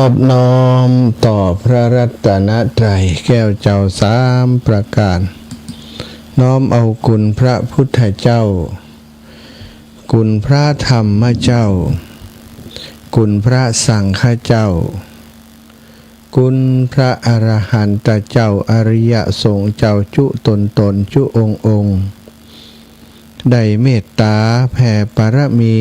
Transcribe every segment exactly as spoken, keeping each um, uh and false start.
อบน้อมต่อพระรัตนตรัยแก้วเจ้าสามประการ น้อมเอาคุณพระพุทธเจ้า คุณพระธรรมเจ้า คุณพระสังฆเจ้า คุณพระอรหันตเจ้า อริยสงฆ์เจ้าจุ๊ตนตนจุ๊องค์องค์ ได้เมตต๋าแผ่ปารมี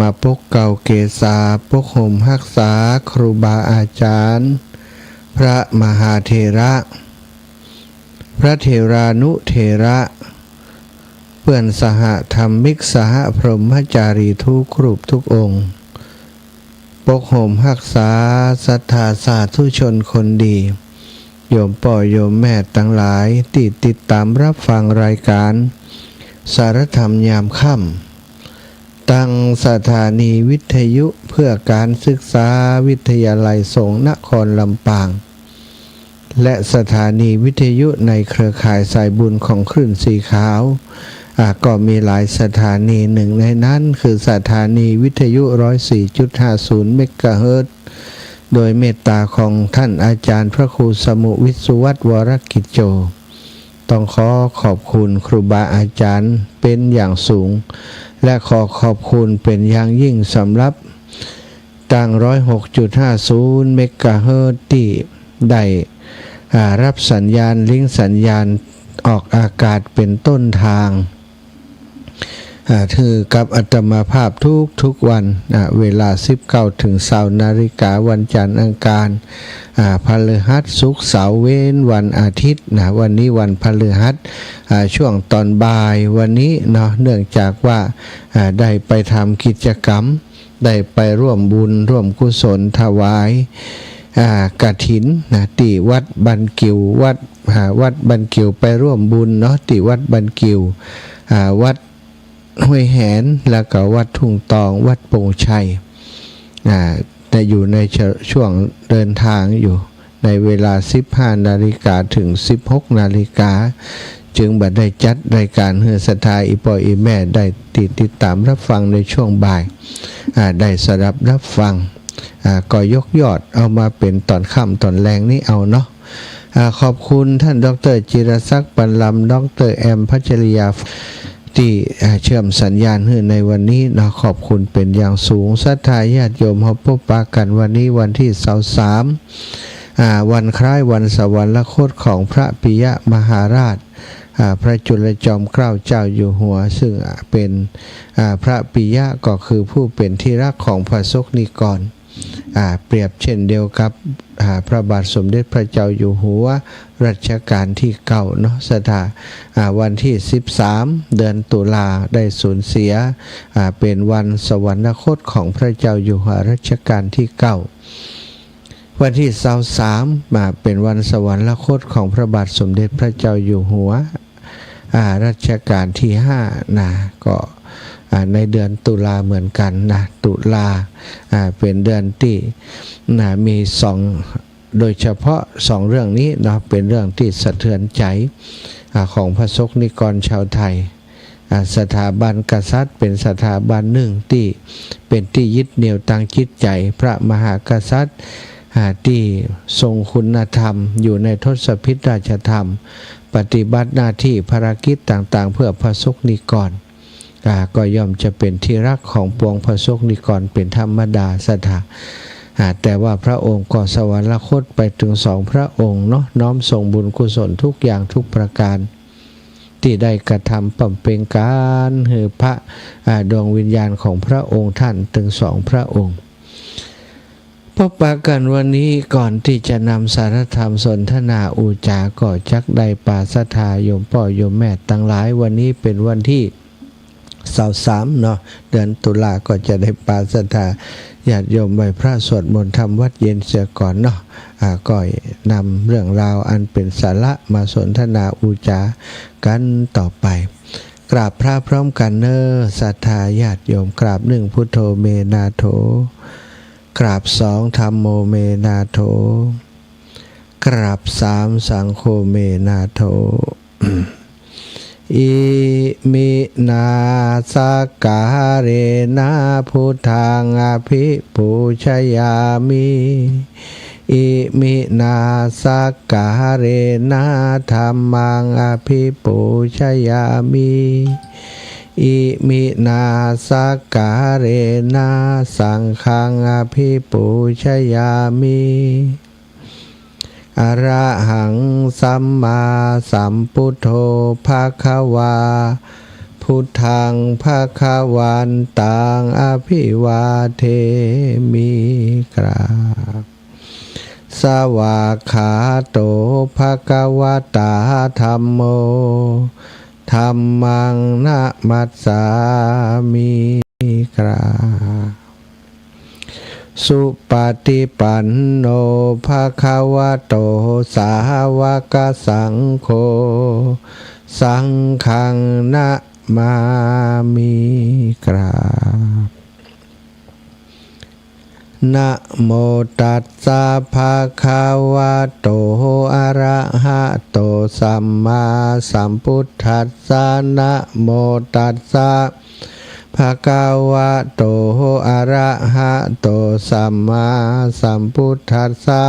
มาปกเกล้าเกษา ปกห่มฮักษาครูบาอาจ๋ารย์ พระมหาเถระ พระเถรานุเถระ เปื้อนสหธรรมิก สหพรหมจารีทุกรูปทุกองค์ ปกห่มฮักษาศรัทธาสาธุชนคนดี โยมป้อโยมแม่ตังหลายตี้ติดต๋ามฮับฟังรายก๋านสารธรรมยามค่ำ ตังสถานีวิทยุเพื่อการศึกษาวิทยาลัยสงฆ์นครลำปาง และสถานีวิทยุในเครือข่ายสายบุญของคลื่นสีขาว อ่า ก็มีหลายสถานี หนึ่งในนั้นคือสถานีวิทยุ ร้อยสี่จุดห้าศูนย์ เมกะเฮิรตซ์ โดยเมตต๋าของท่านอาจ๋ารย์พระครูสมุห์ วิศวัฒน์ วรกิจโจ ต้องขอขอบคุณครูบาอาจ๋ารย์เป๋นอย่างสูง และขอขอบคุณเป๋นอย่างยิ่งสำหรับ ตัง ร้อยหกจุดห้าศูนย์ เมกะเฮิรตซ์ ตี้ได้ อ่า ฮับสัญญาณ ลิงก์สัญญาณออกอากาศเป๋นต้นตาง อ่า หื้อกับอาตมาภาพทุกๆวัน อ่า เวลา สิบเก้า เถิง ซาวนาฬิกา วันจันทร์ อังคาร อ่า พฤหัส ศุกร์ เสาร์ เว้นวันอาทิตย์นะ วันนี้วันพฤหัส อ่า ช่วงต๋อนบ่ายวันนี้เนาะ เนื่องจากว่า อ่า ได้ไปทำกิจกรรม ได้ไปร่วมบุญร่วมกุศลถวาย อ่า กฐินนะ ตี้วัดบ้านกิ่ว วัด อ่า วัดบ้านกิ่ว ไปร่วมบุญเนาะ ตี้วัดบ้านกิ่ว อ่า วัดห้วยแหน แล้วก็วัดทุ่งตอง วัดโป่งชัย อ่า แต่อยู่ในช่วงเดินตางอยู่ ในเวลา สิบห้านาฬิกา เถิง สิบหกนาฬิกา จึงบ่ได้จัดรายก๋านหื้อศรัทธาอี่ป้ออี่แม่ได้ติด ติดต๋ามฮับฟังในช่วงบ่าย อ่า ได้สดับฮับฟัง อ่า ก็ยกยอดเอามาเป๋นต๋อนค่ำต๋อนแลงนี้เอาเนาะ อ่า ขอบคุณท่านด็อกเตอร์จิรศักดิ์ ปันลำ ด็อกเตอร์แอม พัชริยา ตี้ อ่า เชื่อมสัญญาณหื้อในวันนี้เนาะ ขอบคุณเป๋นอย่างสูง ศรัทธาญาติโยม เฮาปะกั๋นวันนี้วันตี้ ซาวสาม อ่า วันคล้ายวันสวรรคตของพระปิยมหาราช อ่า พระจุลจอมเกล้าเจ้าอยู่หัว ซึ่งเป๋น อ่า พระปิยะก็คือผู้เป๋นที่ฮักของพระสงฆ์นิกร อ่า เปรียบเช่นเดียวกับ อ่า พระบาทสมเด็จพระเจ้าอยู่หัวรัชกาลตี้เก้าเนาะ ศรัทธา อ่า วันตี้ สิบสาม เดือนตุลา ได้สูญเสีย อ่า เป๋นวันสวรรคตของพระเจ้าอยู่หัวรัชกาลตี้เก้า วันตี้ ซาวสาม มาเป๋นวันสวรรคตของพระบาทสมเด็จพระเจ้าอยู่หัว อ่า รัชกาลตี้ห้านะ ก็ อ่า ในเดือนตุลาเหมือนกั๋นนะ ตุลา อ่า เป๋นเดือนตี้ นะ มีสอง โดยเฉพาะสองเรื่องนี้เนาะ เป๋นเรื่องตี้สะเทือนใจ๋ อ่า ของพระสงฆ์นิกรชาวไทย อ่า สถาบันกษัตริย์เป๋นสถาบันนึ่งตี้เป๋นตี้ยึดเหนี่ยวตางจิตใจ๋ พระมหากษัตริย์ อ่า ตี้ทรงคุณธรรม อยู่ในทศพิธราชธรรม ปฏิบัติหน้าตี้ภารกิจต่างๆ เพื่อพระสงฆ์นิกร อ่า ก็ย่อมจะเป๋นที่ฮักของปวงพระสงฆ์นิกรเป๋นธรรมดา ศรัทธา อ่า แต่ว่าพระองค์ก็สวรรคตไปเถิงสองพระองค์เนาะ น้อมส่งบุญกุศลทุกอย่างทุกประก๋าน ตี้ได้กระทำบำเพ็ญก๋านหื้อพระ อ่า ดวงวิญญาณของพระองค์ท่านเถิงสองพระองค์ ปะกั๋นวันนี้ก่อนตี้จะนำสารธรรมสนทนาอู้จ๋า ก็จักได้ปาศรัทธาโยมป้อโยมแม่ตังหลาย วันนี้เป๋นวันตี้ ซาวสามเนาะ เดือนตุลา ก็จะได้ปาศรัทธาญาติโยมไหว้พระสวดมนต์ทำวัตรเย็นเสียก่อนเนาะ อ่า ก็นำเรื่องราวอันเป๋นสาระมาสนทนาอู้จ๋ากั๋นต่อไป กราบพระพร้อมกั๋นเน่อ ศรัทธาญาติโยม กราบหนึ่ง พุทโธเมนาโถ กราบสอง ธัมโมเมนาโถ กราบสาม สังโฆเมนาโถ อิ Iminā sakkārena buddhaṃ abhipūjayāmi. Iminā sakkārena dhammaṃ abhipūjayāmi. Iminā sakkārena saṅghaṃ abhipūjayāmi. Arahaṃ sammāsambuddho bhagavā, buddhaṃ bhagavantaṃ abhivādemi. กราบ Svākkhāto bhagavatā dhammo, dhammaṃ namassāmi. กราบ Supaṭipanno bhagavato sāvakasaṅgho, saṅghaṃ namāmi. กราบ Namo tassa bhagavato arahato sammāsambuddhassa. Namo tassa bhagavato arahato sammāsambuddhassa.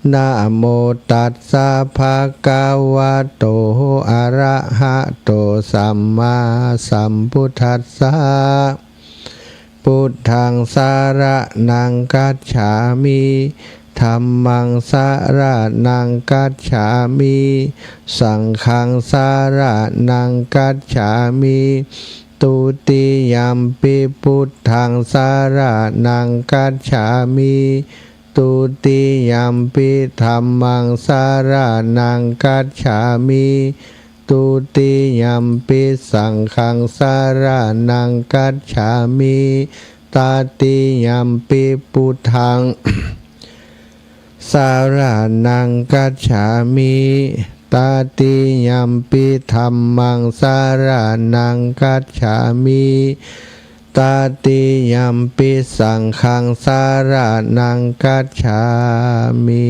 Namo tassa bhagavato arahato sammāsambuddhassa. Buddhaṃ saraṇaṃ gacchāmi. Dhammaṃ saraṇaṃ gacchāmi. Saṅghaṃ saraṇaṃ gacchāmi. Dutiyampi buddhaṃ saraṇaṃ gacchāmi. Dutiyampi dhammaṃ saraṇaṃ gacchāmi. Dutiyampi saṅghaṃ saraṇaṃ gacchāmi. Tatiyampi buddhaṃ saraṇaṃ gacchāmi. Tatiyampi dhammaṃ saraṇaṃ gacchāmi. Tatiyampi saṅghaṃ saraṇaṃ gacchāmi.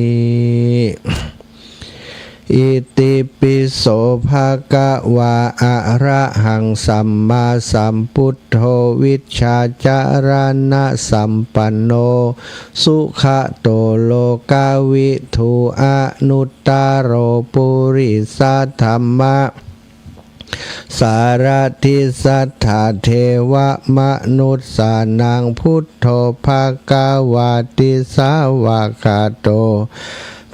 Itipi so bhagavā arahaṃ sammāsambuddho vijjācaraṇasampanno sugato lokavidū anuttaro purisadamma sārathi satthā devamanussānaṃ buddho bhagavāti. Svākkhāto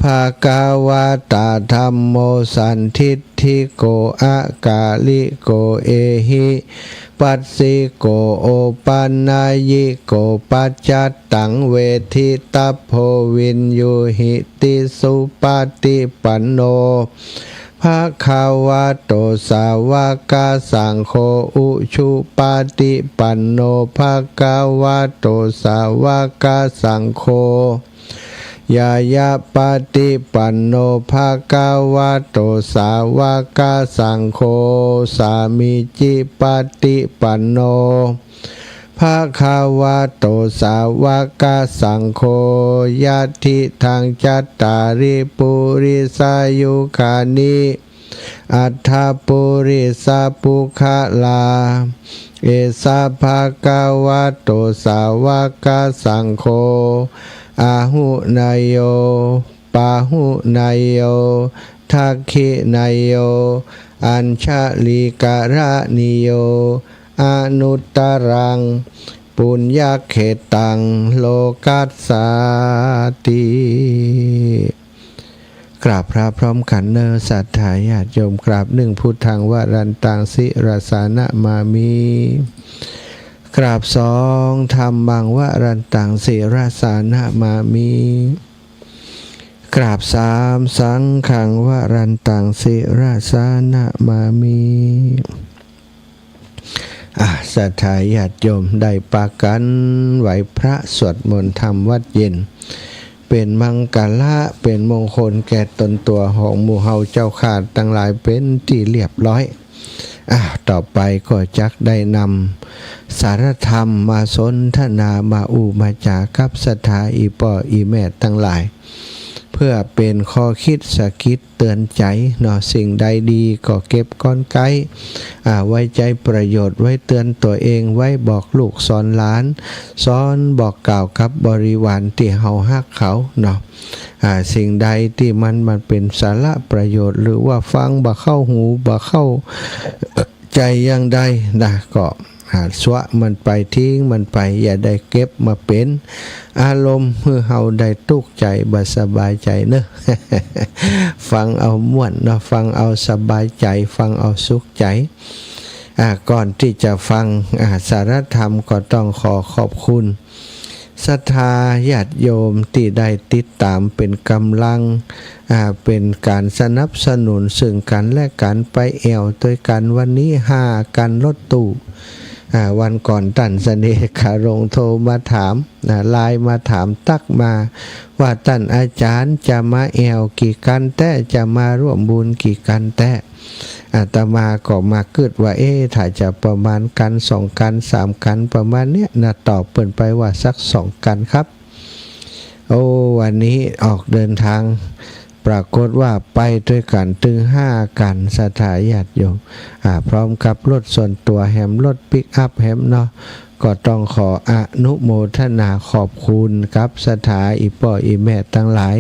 bhagavatā dhammo sandiṭṭhiko akāliko ehipassiko opanayiko paccattaṃ veditabbo viññūhīti. Supaṭipanno bhagavato sāvakasaṅgho, ujupaṭipanno bhagavato sāvakasaṅgho, ñāyapaṭipanno bhagavato sāvakasaṅgho, sāmīcipaṭipanno bhagavato sāvakasaṅgho, yadidaṃ cattāri purisayugāni aṭṭha purisapuggalā, esa bhagavato sāvakasaṅgho, āhuneyyo pāhuneyyo dakkhiṇeyyo añjalikaraṇīyo anuttaraṃ puññakkhettaṃ lokassāti. กราบพระพร้อมกั๋นเน่อ ศรัทธาญาติโยม กราบหนึ่ง Buddhaṃ varantaṃ sirasā namāmi กราบสอง Dhammaṃ varantaṃ sirasā namāmi กราบสาม Saṅghaṃ varantaṃ sirasā namāmi อ่ะ ศรัทธาญาติโยม ได้ปากั๋นไหว้พระสวดมนต์ทำวัตรเย็น เป๋นมังคละ เป๋นมงคลแก่ต๋นตั๋วของหมู่เฮาเจ้าข้าตังหลายเป๋นตี้เรียบร้อย อ่ะ ต่อไปก็จักได้นำสาธรรมมาสนทนา มาอู้มาจ๋ากับศรัทธาอี่ป้ออี่แม่ตังหลาย เผ พื่อเป๋นข้อคิดสะกิดเตื๋อนใจ๋เนาะ สิ่งใดดีก็เก็บก้อนไก๊ อ่า ไว้ใจ๊ประโยชน์ ไว้เตื๋อนตั๋วเอง ไว้บอกลูกสอนหลาน สอนบอกกล่าวกับบริวารตี้เฮาฮักเขาเนาะ อ่า สิ่งใดตี้มัน มันเป๋นสาระประโยชน์ หรือว่าฟังบ่เข้าหู บ่เข้าใจ๋อย่างใดนะ ก็ อ่า ซะมันไป ทิ้งมันไป อย่าได้เก็บมาเป๋นอารมณ์หื้อเฮาได้ตุ๊กใจ๋ บ่สบายใจ๋เนาะ ฟังเอาม่วนเนาะ ฟังเอาสบายใจ๋ ฟังเอาสุขใจ๋ อ่า ก่อนตี้จะฟัง อ่า สาระธรรมก็ต้องขอขอบคุณศรัทธาญาติโยมตี้ได้ติดต๋ามเป๋นก๋ำลัง อ่า เป๋นก๋านสนับสนุนซึ่งกั๋นและกั๋น ไปแอ่วตวยกั๋น วันนี้ห้ากั๋นรถตู้ อ่า วันก่อนต้านเสน่ห์คารงโทรมาถาม อ่า ไลน์มาถาม ตั๊กมาว่า ต้านอาจารย์จะมาแอ่วกี่กั๋นแต๊ จะมาร่วมบุญกี่กั๋นแต๊ อาตมาก็มากึ๊ดว่า เอ๊ะ ถ้าจะประมาณกั๋นสองกั๋นสามกั๋นประมาณเนี้ยนะ ตอบเปิ้นไปว่าสักสองกั๋นครับ โอ้ วันนี้ออกเดินทาง ปรากฏว่าไปตวยกั๋นตึงห้ากั๋น ศรัทธาญาติโยม อ่า พร้อมกับรถส่วนตั๋วแหม รถปิกอัพแหมเนาะ ก็ต้องขออนุโมทนาขอบคุณกับศรัทธาอี่ป้ออี่แม่ตังหลาย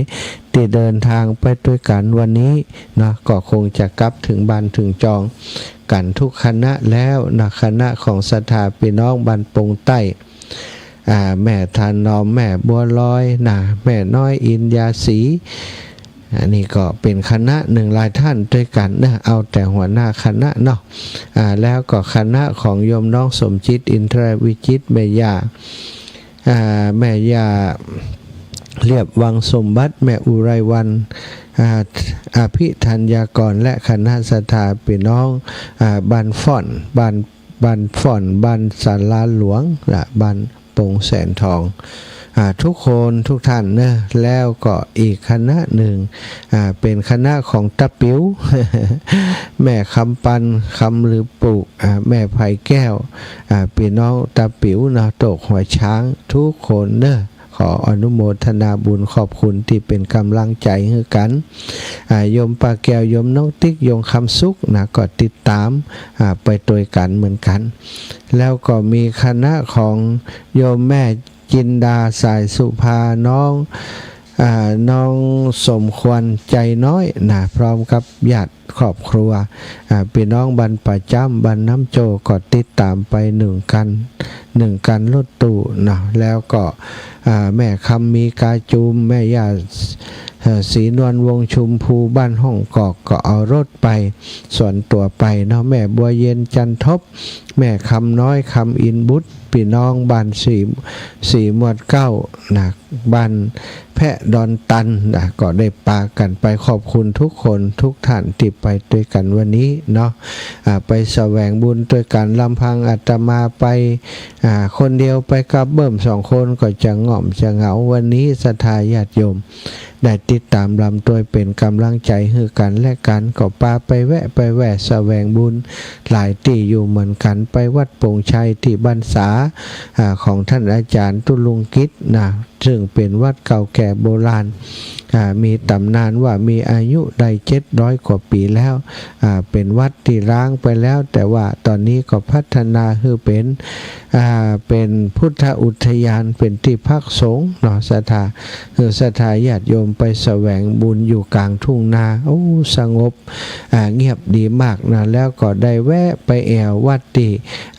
ตี้เดินทางไปตวยกั๋นวันนี้เนาะ ก็คงจะกลับเถิงบ้านเถิงจองกั๋นทุกคณะแล้วนะ คณะของศรัทธาปี้น้องบ้านโป่งใต้ อ่า แม่ถนอม แม่บัวลอยนะ แม่น้อยอินยาศรี อันนี้ก็เป๋นคณะนึ่งหลายต้านตวยกั๋นนะ เอาแต่หัวหน้าคณะเนาะ อ่า แล้วก็คณะของโยมน้องสมจิต อินทรวิจิตร แม่ย่า อ่า แม่ย่าเลียบวังสมบัติ แม่อุไรวรรณ อ่า อภิธัญญากร และคณะศรัทธาปี้น้อง อ่า บ้านฝ่อน บ้าน บ้านฝ่อน บ้านศาลาหลวง และบ้านโป่งแสนทอง อ่า ทุกคนทุกต้านเนาะ แล้วก็อีกคณะนึ่ง อ่า เป๋นคณะของตาปิ๋ว แม่คำปัน คำลือปุ อ่า แม่ไพแก้ว อ่า ปี้น้องตาปิ๋วเนาะ โตกหัวช้าง ทุกคนเนาะ ขออนุโมทนาบุญขอบคุณตี้เป๋นก๋ำลังใจ๋หื้อกั๋น อ่า โยมป้าแก้ว โยมน้องติ๊ก โยมคำสุขนะ ก็ติดต๋าม อ่า ไปตวยกั๋นเหมือนกั๋น แล้วก็มีคณะของโยมแม่จินดา สายสุภา น้อง อ่า น้องสมควร ใจน้อยนะ พร้อมกับญาติครอบครัว อ่า ปี้น้องบ้านป่าจ้ำ บ้านน้ำโจ ก็ติดต๋ามไปนึ่งกั๋น นึ่งกั๋นรถตู้เนาะ แล้วก็ อ่า แม่คำมีกาจูม แม่ย่า เอ่อ ศรีนวลวงศ์ชุมภู บ้านห้องกอก ก็เอารถไป ส่วนตั๋วไปเนาะ แม่บัวเย็น จันทบ แม่คำน้อย คำอินบุตร ปี้น้องบ้านสี่ สี่หมวดเก้านะ บ้านแพะดอนตันนะ ก็ได้ปากั๋นไป ขอบคุณทุกคนทุกต้านตี้ไปตวยกั๋นวันนี้เนาะ อ่า ไปแสวงบุญตวยกั๋น ลำพังอาตมาไป อ่า คนเดียวไปกับเบิ่มสองคนก็จะง่อมจะเหงา วันนี้ศรัทธาญาติโยม ได้ติดต๋ามลำตวยเป๋นก๋ำลังใจ๋หื้อกั๋นและกั๋น ก็ปาไปแวะ ไปแวะแสวงบุญหลายตี้อยู่เหมือนกั๋น ไปวัดโป่งชัยตี้บ้านสา อ่า ของต้านอาจ๋ารย์ตุลุงกิจนะ ซึ่งเป๋นวัดเก่าแก่โบราณ อ่า มีต๋ำนานว่ามีอายุได้เจ็ดร้อยกว่าปี๋แล้ว อ่า เป๋นวัดตี้ร้างไปแล้ว แต่ว่าต๋อนนี้ก็พัฒนาหื้อเป๋น อ่า เป๋นพุทธอุทยาน เป๋นตี้พักสงฆ์เนาะ ศรัทธา หื้อศรัทธาญาติโยมไปแสวงบุญอยู่ก๋างทุ่งนา โอ้ สงบ อ่า เงียบดีมากนะ แล้วก็ได้แวะไปแอ่ววัดตี้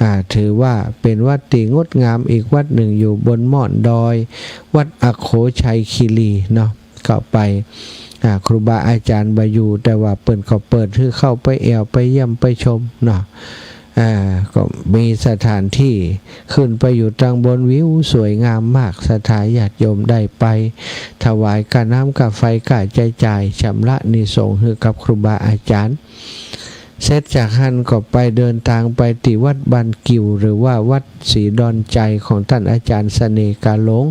อ่า ถือว่าเป๋นวัดตี้งดงามอีกวัดนึ่งอยู่บนม่อนดอย วัดอโขชัยคีรีเนาะ ก็ไป อ่า ครูบาอาจ๋ารย์บ่อยู่ แต่ว่าเปิ้นก็เปิดหื้อเข้าไปแอ่ว ไปเยี่ยม ไปชมเนาะ อ่า ก็มีสถานตี้ขึ้นไปอยู่ตังบน วิวสวยงามมาก ศรัทธาญาติโยมได้ไปถวายก้าน้ำก้าไฟ ก้าใจ๊จ่าย ชำระอานิสงส์หื้อกับครูบาอาจ๋ารย์ เสร็จจากหั้นก็ไปเดินตางไปตี้วัดบ้านกิ่ว หรือว่าวัดศรีดอนชัยของต้านอาจ๋ารย์เสน่ห์กาหลง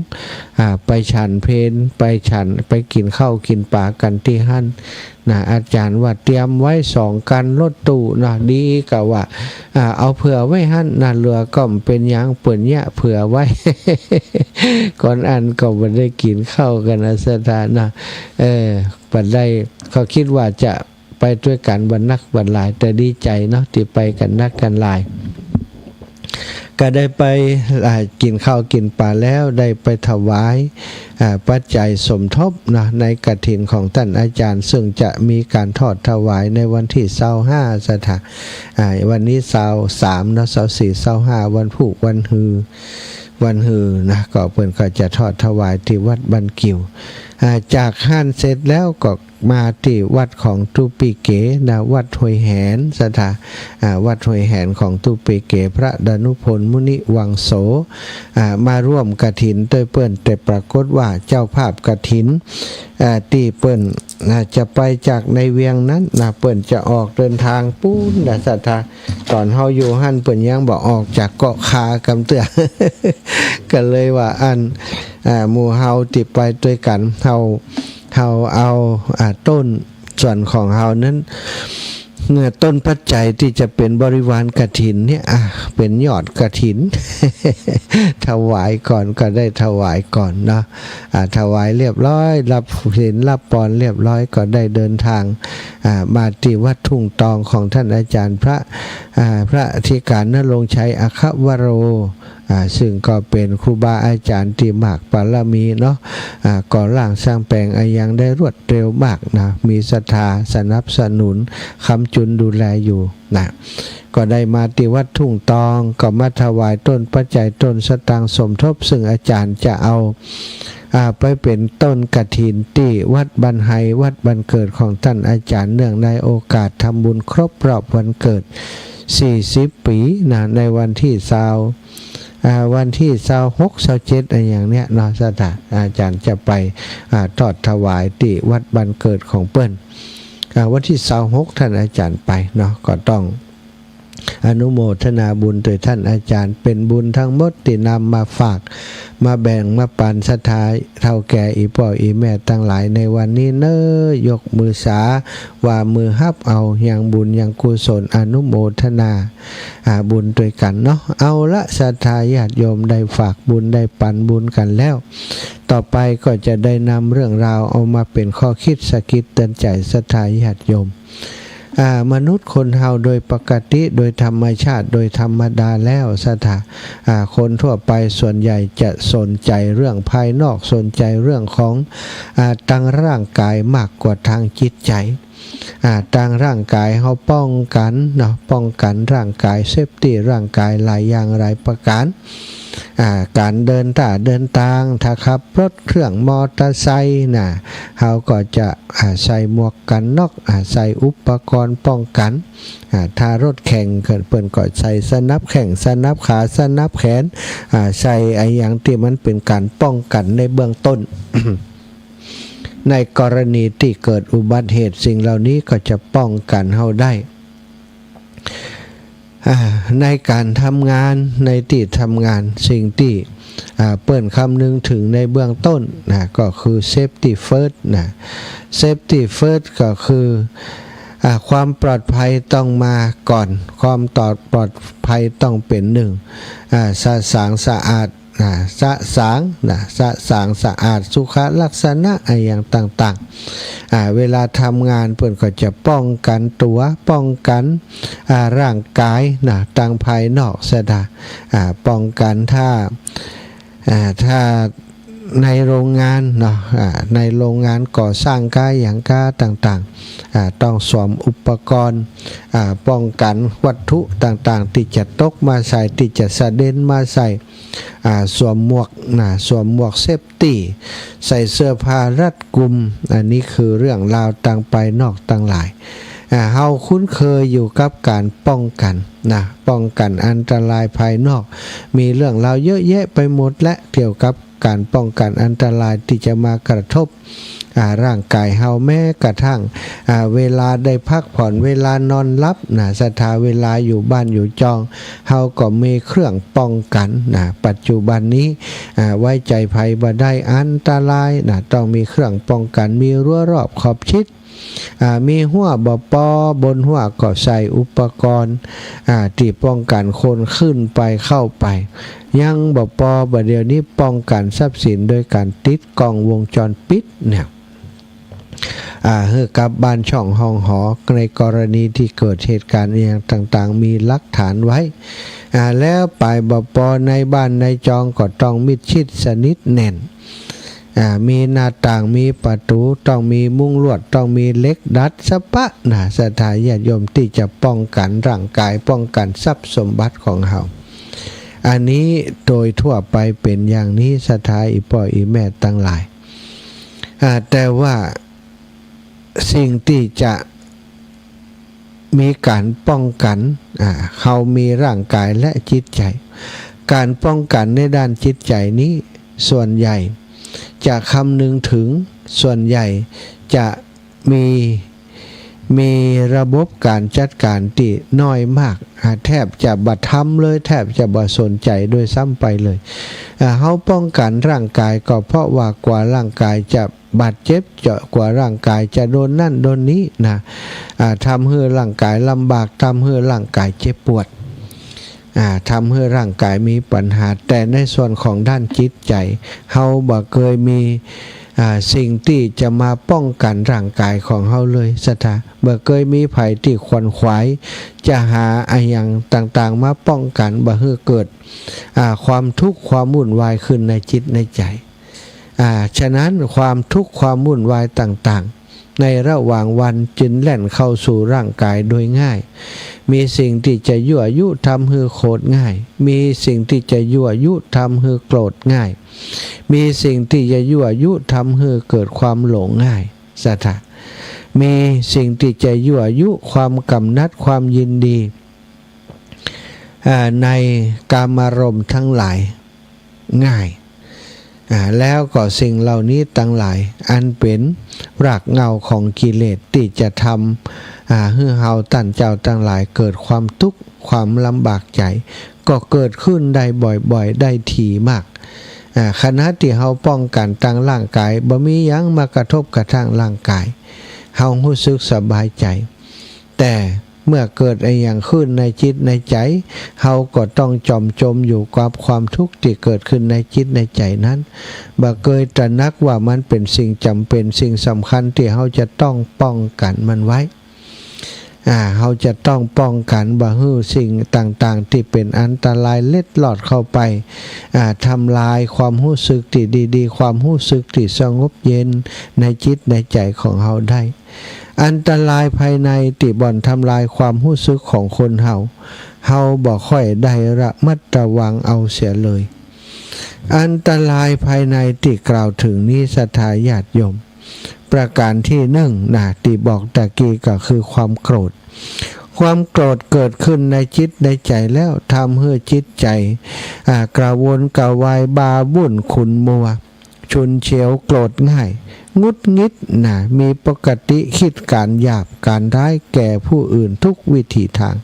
อ่า ไปฉันเพล ไปฉัน ไปกิ๋นข้าวกิ๋นป๋ากั๋นตี้หั้น นะ อาจ๋ารย์ว่าเตรียมไว้สองคันรถตู้นะ ดีกะว่า อ่า เอาเผื่อไว้หั้นนะ เหลือก็บ่เป๋นหยัง เปิ้นเยียะเผื่อไว้ ก่อนอั้นก็บ่ได้กิ๋นข้าวกั๋นนะ ศรัทธานะ เออ บ่ได้ ก็กึ๊ดว่าจะไปตวยกั๋นบ่นักบ่หลาย แต่ดีใจ๋เนาะ ตี้ไปกั๋นนักกั๋นหลาย ก็ได้ไป อ่า กิ๋นข้าวกิ๋นป๋าแล้ว ได้ไปถวาย อ่า ปัจจัยสมทบเนาะ ในกฐินของต้านอาจ๋ารย์ ซึ่งจะมีก๋านทอดถวายในวันตี้ซาวห้า ศรัทธา อ่า วันนี้ซาวสามเนาะ ซาวสี่ ซาวห้า วันพูก วันฮือ วันฮือนะ ก็เปิ้นก็จะทอดถวายตี้วัดบ้านกิ่ว อ่า จากหั้นเสร็จแล้วก็ มาตี้วัดของตุ๊ปิเกนะ วัดห้วยแหน ศรัทธา อ่า วัดห้วยแหนของตุ๊ปิเก พระดานุพลมุนิวังโส อ่า มาร่วมกฐินตวยเปิ้น แต่ปรากฏว่าเจ้าภาพกฐิน อ่า ตี้เปิ้น อ่า จะไปจากในเวียงนั้นนะ เปิ้นจะออกเดินตางปู๊นนะ ศรัทธา ต๋อนเฮาอยู่หั้นเปิ้นยังบ่ออกจากเกาะคากำเตื้อ ก็เลยว่าอั้น อ่า หมู่เฮาตี้ไปตวยกั๋น เฮา เฮาเอา อ่า ต้นส่วนของเฮานั้น เอ่อ ต้นปัจจัยตี้จะเป๋นบริวารกฐินเนี่ย อ่า เป๋นยอดกฐิน ถวายก่อน ก็ได้ถวายก่อนเนาะ อ่า ถวายเรียบร้อย รับศีลรับปอนเรียบร้อย ก็ได้เดินตาง อ่า มาตี้วัดทุ่งตองของต้านอาจ๋ารย์พระ อ่า พระอธิก๋ารณรงค์ชัยอัครวโร อ่า ซึ่งก็เป๋นครูบาอาจ๋ารย์ตี้มากปารมีเนาะ อ่า ก่อร่างสร้างแป๋งอะหยังได้รวดเร็วมากนะ มีศรัทธาสนับสนุน ค้ำจุนดูแลอยู่นะ ก็ได้มาตี้วัดทุ่งตอง ก็มาถวายต้นปัจจัยต้นสตางค์สมทบ ซึ่งอาจ๋ารย์จะเอา อ่า ไปเป๋นต้นกฐินตี้วัดบ้านไฮ วัดบ้านเกิดของต้านอาจ๋ารย์ เนื่องในโอกาสทำบุญครบรอบวันเกิด สี่สิบปี๋นะ ในวันตี้ซาว อ่า วันตี้ซาวหก ซาวเจ็ด อะหยังเนี่ยเนาะ ศรัทธา อาจ๋ารย์จะไป อ่า ทอดถวายตี้วัดบ้านเกิดของเปิ้น อ่า วันตี้ซาวหก ต้านอาจ๋ารย์ไปเนาะ ก็ต้องอนุโมทนาบุญตวยต้านอาจ๋ารย์ เป๋นบุญตังหมดตี้นำมาฝาก มาแบ่งมาปั๋นศรัทธาเฒ่าแก่อี่ป้ออี่แม่ตังหลายในวันนี้เน้อ ยกมือสา ว่ามือฮับเอายังบุญยังกุศล อนุโมทนา อ่า บุญตวยกั๋นเนาะ เอาละ ศรัทธาญาติโยมได้ฝากบุญได้ปั๋นบุญกั๋นแล้ว ต่อไปก็จะได้นำเรื่องราวเอามาเป๋นข้อกึ๊ดสะกิดเตือนใจ๋ศรัทธาญาติโยม อ่า มนุษย์คนเฮาโดยปกติ โดยธรรมชาติ โดยธรรมดาแล้วศรัทธา อ่า คนทั่วไปส่วนใหญ่จะสนใจ๋เรื่องภายนอก สนใจ๋เรื่องของ อ่า ตางร่างก๋ายมากกว่าตางจิตใจ๋ อ่า ตางร่างก๋ายเฮาป้องกั๋นเนาะ ป้องกั๋นร่างก๋าย เซฟตี้ร่างก๋ายหลายอย่างหลายประก๋าน อ่า ก๋านเดินต้าเดินตาง ถ้าขับรถเครื่องมอเตอร์ไซค์น่ะ เฮาก็จะ อ่า ใส่หมวกกั๋นน็อก อ่า ใส่อุปกรณ์ป้องกั๋น อ่า ถ้ารถแข่งเปิ้นก็ใส่สนับแข้ง สนับขา สนับแขน อ่า ใส่อะหยังตี้มันเป๋นก๋านป้องกั๋นในเบื้องต้น ในกรณีตี้เกิดอุบัติเหตุ สิ่งเหล่านี้ก็จะป้องกั๋นเฮาได้ อ่า ในก๋านทำงาน ในตี้ทำงาน สิ่งตี้ อ่า เปิ้นคำนึงเถิงในเบื้องต้นนะ ก็คือ safety first นะ safety first ก็คือ อ่า ความปลอดภัยต้องมาก่อน ความปลอดภัยต้องเป๋นหนึ่ง อ่า สะสางสะอาด นะ สะสาง นะ สะสางสะอาด สุขลักษณะอะหยังต่างๆ อ่า เวลาทำงานเปิ้นก็จะป้องกั๋นตั๋ว ป้องกั๋น อ่า ร่างก๋ายนะ ตางภายนอกศรัทธา อ่า ป้องกั๋นถ้า อ่า ถ้าในโรงงานเนาะ อ่า ในโรงงานก่อสร้างก้าอะหยังก้าต่างๆ อ่า ต้องสวมอุปกรณ์ อ่า ป้องกั๋นวัตถุต่างๆ ตี้จะตกมาใส่ ตี้จะสะเด็นมาใส่ อ่า สวมหมวกนะ สวมหมวกเซฟตี้ ใส่เสื้อผ้ารัดกุม อันนี้คือเรื่องราวตางภายนอกตังหลาย อ่า เฮาคุ้นเคยอยู่กับก๋านป้องกั๋นนะ ป้องกั๋นอันตรายภายนอก มีเรื่องราวเยอะแยะไปหมดแหละ เกี่ยวกับก๋านป้องกั๋นอันตรายตี้จะมากระทบ อ่า ร่างก๋ายเฮา แม้กระทั่ง อ่า เวลาได้พักผ่อน เวลานอนหลับนะ ศรัทธา เวลาอยู่บ้านอยู่จอง เฮาก็มีเครื่องป้องกั๋นนะ ปัจจุบันนี้ อ่า ไว้ใจ๋ใผบ่ได้ อันตรายนะ ต้องมีเครื่องป้องกั๋น มีรั้วรอบขอบชิด อ่า มีฮั้วบ่ปอ บนฮั้วก็ใส่อุปกรณ์ อ่า ตี้ป้องกั๋นคนขึ้นไปเข้าไป ยังบ่ปอ บ่าเดี่ยวนี้ป้องกั๋นทรัพย์สินโดยก๋านติดกล้องวงจรปิดเนี่ย อ่า หื้อกลับบ้านช่องห้องหอ ในกรณีตี้เกิดเหตุก๋ารณ์อะหยังต่างๆ มีหลักฐานไว้ อ่า แล้วไปบ่ปอ ในบ้านในจองก็ต้องมิดชิดสนิทแน่น อ่า มีหน้าต่าง มีประตู๋ ต้องมีมุ้งลวด ต้องมีเหล็กดัดสะปะนะ ศรัทธาญาติโยม ตี้จะป้องกั๋นร่างก๋าย ป้องกั๋นทรัพย์สมบัติของเฮา อันนี้โดยทั่วไปเป๋นอย่างนี้ ศรัทธาอี่ป้ออี่แม่ตังหลาย อ่า แต่ว่าสิ่งตี้จะมีก๋านป้องกั๋น อ่า เฮามีร่างก๋ายและจิตใจ๋ ก๋านป้องกั๋นในด้านจิตใจ๋นี้ ส่วนใหญ่จะคำนึงเถิง ส่วนใหญ่จะมี มีระบบก๋านจัดก๋านตี้น้อยมาก อ่า แทบจะบ่ทำเลย แทบจะบ่สนใจ๋โดยซ้ำไปเลย อ่า เฮาป้องกั๋นร่างก๋ายก็เพราะว่ากว่าร่างก๋ายจะบาดเจ็บ จะ กว่าร่างก๋ายจะโดนนั่นโดนนี้นะ อ่า ทำหื้อร่างก๋ายลำบาก ทำหื้อร่างก๋ายเจ็บปวด อ่า ทำหื้อร่างก๋ายมีปัญหา แต่ในส่วนของด้านจิตใจ๋ เฮาบ่เกยมี อ่า สิ่งตี้จะมาป้องกั๋นร่างก๋ายของเฮาเลย ศรัทธา บ่เกยมีใผตี้ขวนขวาย จะหาอะหยังต่างๆ มาป้องกั๋น บ่หื้อเกิด อ่า ความทุกข์ความวุ่นวายขึ้นในจิตในใจ๋ อ่า ฉะนั้นความทุกข์ความวุ่นวายต่างๆ ในระหว่างวันจึงแล่นเข้าสู่ร่างก๋ายโดยง่าย มีสิ่งตี้จะยั่วยุทำหื้อโขดง่าย มีสิ่งตี้จะยั่วยุทำหื้อโกรธง่าย มีสิ่งตี้จะยั่วยุทำหื้อเกิดความหลงง่าย ศรัทธา มีสิ่งตี้จะยั่วยุความกำหนัดความยินดี อ่า ในกามารมณ์ทั้งหลายง่าย อ่า แล้วก็สิ่งเหล่านี้ตังหลาย อันเป๋นรากเหง้าของกิเลสตี้จะทำ อ่า หื้อเฮาต้านเจ้าตังหลายเกิดความตุ๊กข์ความลำบากใจ๋ ก็เกิดขึ้นได้บ่อยๆ ได้ถี่มาก อ่า ขณะตี้เฮาป้องกั๋นตางร่างก๋าย บ่มีหยังมากระทบกระทั่งร่างก๋าย เฮาฮู้สึกสบายใจ๋ แต่เมื่อเกิดอะหยังขึ้นในจิตในใจ๋ เฮาก็ต้องจ่อมจมอยู่กับความทุกข์ตี้เกิดขึ้นในจิตในใจ๋นั้น บ่เกยตระหนักว่ามันเป๋นสิ่งจ๋ำเป๋น สิ่งสำคัญตี้เฮาจะต้องป้องกั๋นมันไว้ อ่า เฮาจะต้องป้องกั๋นบ่หื้อสิ่งต่างๆ ตี้เป๋นอันตรายเล็ดลอดเข้าไป อ่า ทำลายความฮู้สึกตี้ดีๆ ความฮู้สึกตี้สงบเย็นในจิตในใจ๋ของเฮาได้ อันตรายภายในตี้บ่อนทำลายความฮู้สึกของคนเฮา เฮาบ่ค่อยได้ระมัดระวังเอาเสียเลย อันตรายภายในตี้กล่าวเถิงนี้ ศรัทธาญาติโยม ประก๋านตี้นึ่งนะ ตี้บอกตะกี้ก็คือความโกรธ ความโกรธเกิดขึ้นในจิตในใจ๋แล้ว ทำหื้อจิตใจ๋ อ่า กระวนกระวาย บ้าวุ่นขุ่นมัว ฉุนเฉียว โกรธง่าย หงุดหงิดนะ มีปกติคิดก๋านหยาบก๋านร้ายแก่ผู้อื่นทุกวิถีตาง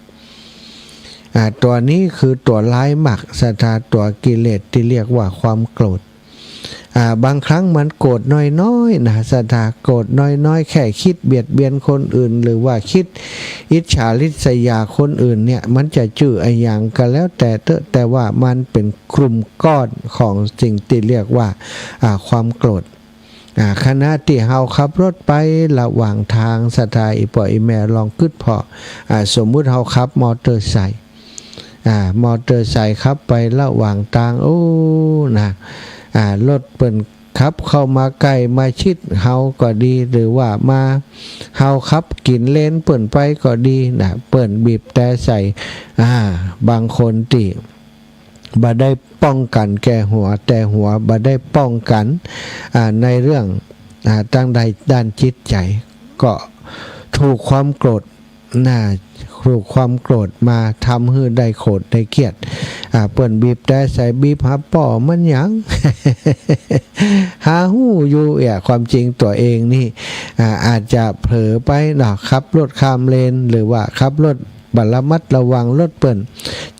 อ่า ตั๋วนี้คือตั๋วร้ายมาก ศรัทธา ตั๋วกิเลสตี้เรียกว่าความโกรธ อ่า บางครั้งมันโกรธน้อยๆ นะ ศรัทธา โกรธน้อยๆ แค่คิดเบียดเบียนคนอื่น หรือว่าคิดอิจฉาริษยาคนอื่นเนี่ย มันจะจื้ออะหยังก็แล้วแต่เต๊อะ แต่ว่ามันเป๋นกลุ่มก้อนของสิ่งตี้เรียกว่า อ่า ความโกรธ อ่า ขณะตี้เฮาขับรถไประหว่างตาง ศรัทธา อี่ป้ออี่แม่ลองกึ๊ดผ่อ อ่า สมมุติเฮาขับมอเตอร์ไซค์ อ่า มอเตอร์ไซค์ขับไประหว่างตาง โอ้ นะ อ่า รถเปิ้นขับเข้ามาใก้มาชิดเฮาก็ดี หรือว่ามา เฮาขับกิ๋นเลนเปิ้นไปก็ดีนะ เปิ้นบีบแตรใส่ อ่า บางคนตี้บ่ได้ป้องกั๋นแก่หัว แต่หัวบ่ได้ป้องกั๋น อ่า ในเรื่อง อ่า ตางด้านจิตใจ๋ ก็ถูกความโกรธ น่า ถูกความโกรธมาทำหื้อได้โขดได้เคียด อ่า เปิ้นบีบแตรใส่ บีบหาป้อมันหยัง หาฮู้อยู่เอี่ย ความจริงตั๋วเองนี่ อ่า อาจจะเผลอไปเนาะ ขับรถข้ามเลน หรือว่าขับรถบ่ระมัดระวัง รถเปิ้น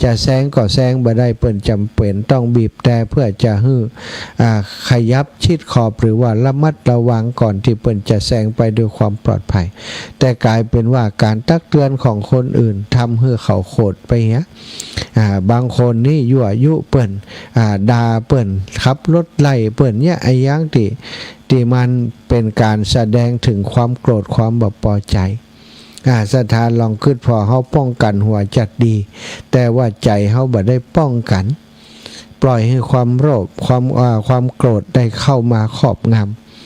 จะแซงก็แซงบ่ได้ เปิ้นจ๋ำเป๋นต้องบีบแตรเพื่อจะหื้อ อ่า ขยับชิดขอบ หรือว่าระมัดระวังก่อนตี้เปิ้นจะแซงไปด้วยความปลอดภัย แต่ก๋ายเป๋นว่าก๋านตักเตือนของคนอื่นทำหื้อเขาโขดไปเหีย อ่า บางคนนี่ยั่วยุเปิ้น อ่า ด่าเปิ้น ขับรถไล่เปิ้นเนี่ย อะหยังตี้ ตี้มันเป๋นก๋านแสดงเถิงความโกรธ ความบ่ปอใจ๋ อ่า ศรัทธาลองกึ๊ดผ่อ เฮาป้องกั๋นหัวจักดี แต่ว่าใจ๋เฮาบ่ได้ป้องกั๋น ปล่อยหื้อความโลภ ความ อ่า ความโกรธได้เข้ามาครอบง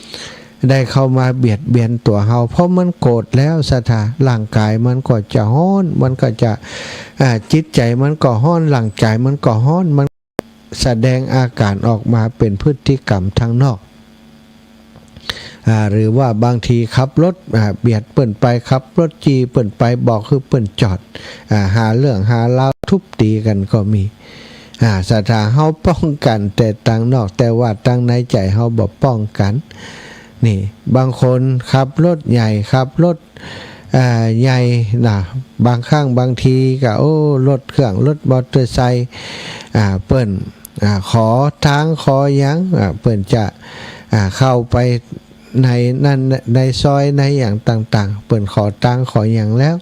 ำ ได้เข้ามาเบียดเบียนตั๋วเฮา เพราะมันโกรธแล้วศรัทธา ร่างก๋ายมันก็จะฮ้อน มันก็จะ อ่า จิตใจ๋มันก็ฮ้อน ร่างก๋ายมันก็ฮ้อน มันแสดงอาก๋ารออกมาเป๋นพฤติกรรมตางนอก อ่า หรือว่าบางทีขับรถ อ่า เบียดเปิ้นไป ขับรถจี้เปิ้นไป บอกหื้อเปิ้นจอด อ่า หาเรื่องหาราวทุบตี๋กั๋นก็มี อ่า ศรัทธาเฮาป้องกั๋นแต่ตางนอก แต่ว่าตางในใจ๋เฮาบ่ป้องกั๋น นี่ บางคนขับรถใหญ่ ขับรถ อ่า ใหญ่นะ บางครั้งบางทีก็ โอ้ รถเครื่อง รถมอเตอร์ไซค์ อ่า เปิ้น อ่า ขอตางขอหยัง อ่า เปิ้นจะ อ่า เข้าไปในนั้น ในซอย ในหยังต่างๆ เปิ้นขอตางขอหยังแล้ว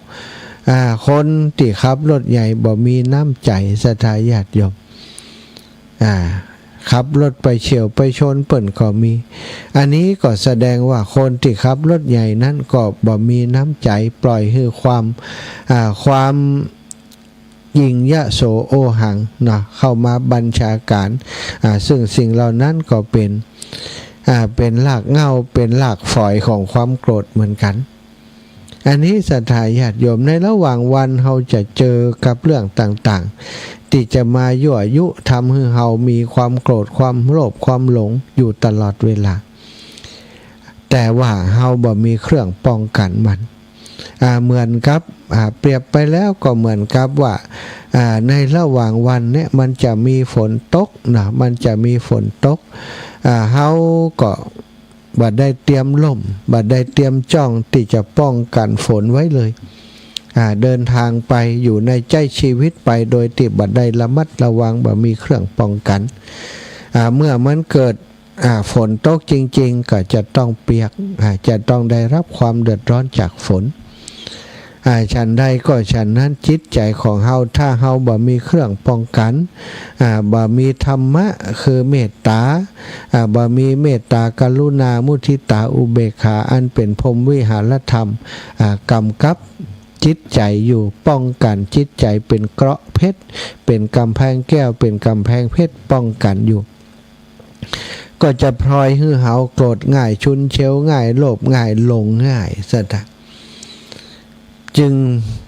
อ่า คนตี้ขับรถใหญ่บ่มีน้ำใจ๋ ศรัทธาญาติโยม อ่า ขับรถไปเฉี่ยวไปชนเปิ้นก็มี อันนี้ก็แสดงว่าคนตี้ขับรถใหญ่นั้นก็บ่มีน้ำใจ๋ ปล่อยหื้อความ อ่า ความยิ่งยโสโอหังเนาะ เข้ามาบัญชาก๋าน อ่า ซึ่งสิ่งเหล่านั้นก็เป๋น อ่า เป๋นรากเหง้า เป๋นรากฝอยของความโกรธเหมือนกั๋น อันนี้ศรัทธาญาติโยม ในระหว่างวันเฮาจะเจอกับเรื่องต่างๆ ตี้จะมายั่วยุทำหื้อเฮามีความโกรธ ความโลภ ความหลงอยู่ตลอดเวลา แต่ว่าเฮาบ่มีเครื่องป้องกั๋นมัน อ่า เหมือนกับ อ่า เปรียบไปแล้วก็เหมือนกับว่า อ่า ในระหว่างวันเนี่ยมันจะมีฝนตกนะ มันจะมีฝนตก อ่า เฮาก็ บ่ได้เตรียมร่ม บ่ได้เตรียมจ้องตี้จะป้องกั๋นฝนไว้เลย อ่า เดินทางไป อยู่ในใจ๊ชีวิตไปโดยตี้บ่ได้ระมัดระวัง บ่มีเครื่องป้องกั๋น อ่า เมื่อมันเกิด อ่า ฝนตกจริงๆ ก็จะต้องเปียก อ่า จะต้องได้รับความเดือดร้อนจากฝน อ่า ฉันใดก็ฉันนั้น จิตใจ๋ของเฮา ถ้าเฮาบ่มีเครื่องป้องกั๋น อ่า บ่มีธรรมะคือเมตต๋า อ่า บ่มีเมตต๋า กรุณา มุทิตา อุเบกขา อันเป๋นพรหมวิหารธรรม อ่า กำกับจิตใจ๋อยู่ ป้องกั๋นจิตใจ๋ เป๋นเกราะเพชร เป๋นก๋ำแพงแก้ว เป๋นก๋ำแพงเพชรป้องกั๋นอยู่ ก็จะพลอยหื้อเฮาโกรธง่าย ชุนเฉียวง่าย โลภง่าย หลงง่าย ศรัทธา จึง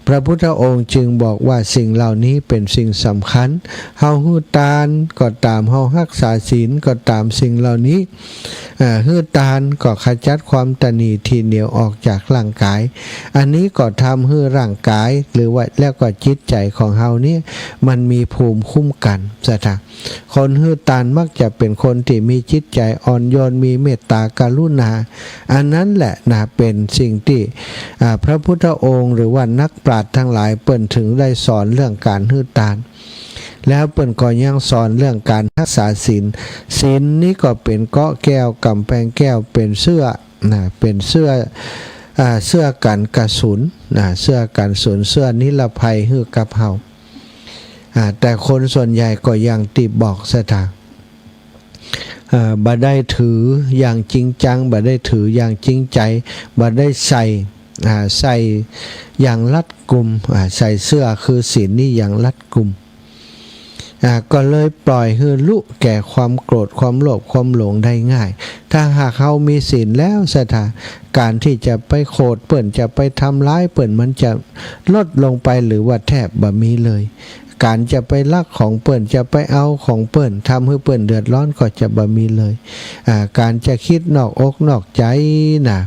พระพุทธองค์จึงบอกว่าสิ่งเหล่านี้เป๋นสิ่งสำคัญ เฮาหื้อตานก็ต๋าม เฮาฮักษาศีลก็ต๋าม สิ่งเหล่านี้ เอ่อ หื้อตานก็ขจัดความตณีทีเหนียวออกจากร่างก๋าย อันนี้ก็ทำหื้อร่างก๋าย หรือว่า แล้วก็จิตใจ๋ของเฮานี้ มันมีภูมิคุ้มกั๋น ศรัทธา คนหื้อตานมักจะเป๋นคนตี้มีจิตใจ๋อ่อนโยน มีเมตต๋ากรุณา อันนั้นแหละนะ เป๋นสิ่งตี้ อ่า พระพุทธองค์หรือว่านักปราชญ์ตังหลายเปิ้นถึงได้สอนเรื่องก๋านหื้อตาน แล้วเปิ้นก็ยังสอนเรื่องก๋านฮักษาศีล ศีลนี้ก็เป๋นเกราะแก้ว ก๋ำแพงแก้ว เป๋นเสื้อนะ เป๋นเสื้อ อ่า เสื้อกั๋นกระสุนนะ เสื้อกั๋นสุน เสื้อนิรภัยหื้อกับเฮา อ่า แต่คนส่วนใหญ่ก็อย่างตี้บอก ศรัทธา เอ่อ บ่ได้ถืออย่างจริงจัง บ่ได้ถืออย่างจริงใจ๋ บ่ได้ใส่ อ่า ใส่อย่างรัดกุม อ่า ใส่เสื้อคือศีลนี้อย่างรัดกุม อ่า ก็เลยปล่อยหื้อลุแก่ความโกรธ ความโลภ ความหลงได้ง่าย ถ้าหากเฮามีศีลแล้ว ศรัทธา ก๋านตี้จะไปโขดเปิ้น จะไปทำร้ายเปิ้น มันจะลดลงไป หรือว่าแทบบ่มีเลย ก๋านจะไปลักของเปิ้น จะไปเอาของเปิ้น ทำหื้อเปิ้นเดือดร้อนก็จะบ่มีเลย อ่า ก๋านจะกึ๊ดนอกอกนอกใจ๋นะ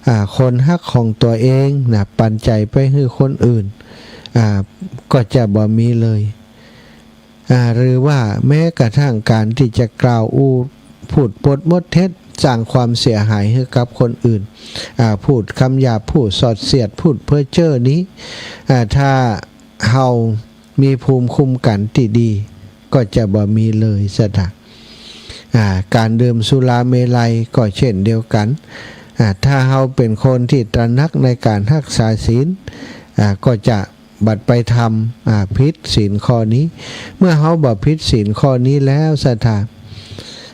อ่า คนฮักของตั๋วเองนะ ปันใจ๋ไปหื้อคนอื่น อ่า ก็จะบ่มีเลย อ่า หรือว่าแม้กระทั่งการตี้จะกล่าวอู้ พูดปดมดเท็จ สร้างความเสียหายหื้อกับคนอื่น อ่า พูดกำหยาบ พูดส่อเสียด พูดเพ้อเจ้อนี้ อ่า ถ้าเฮามีภูมิคุ้มกั๋นตี้ดี ก็จะบ่มีเลย ศรัทธา อ่า ก๋านดื่มสุราเมรัยก็เช่นเดียวกั๋น อ่า ถ้าเฮาเป๋นคนตี้ตระหนักในก๋านฮักษาศีล อ่า ก็จะบ่ไปทำ อ่า ผิดศีลข้อนี้ เมื่อเฮาบ่ผิดศีลข้อนี้แล้ว ศรัทธา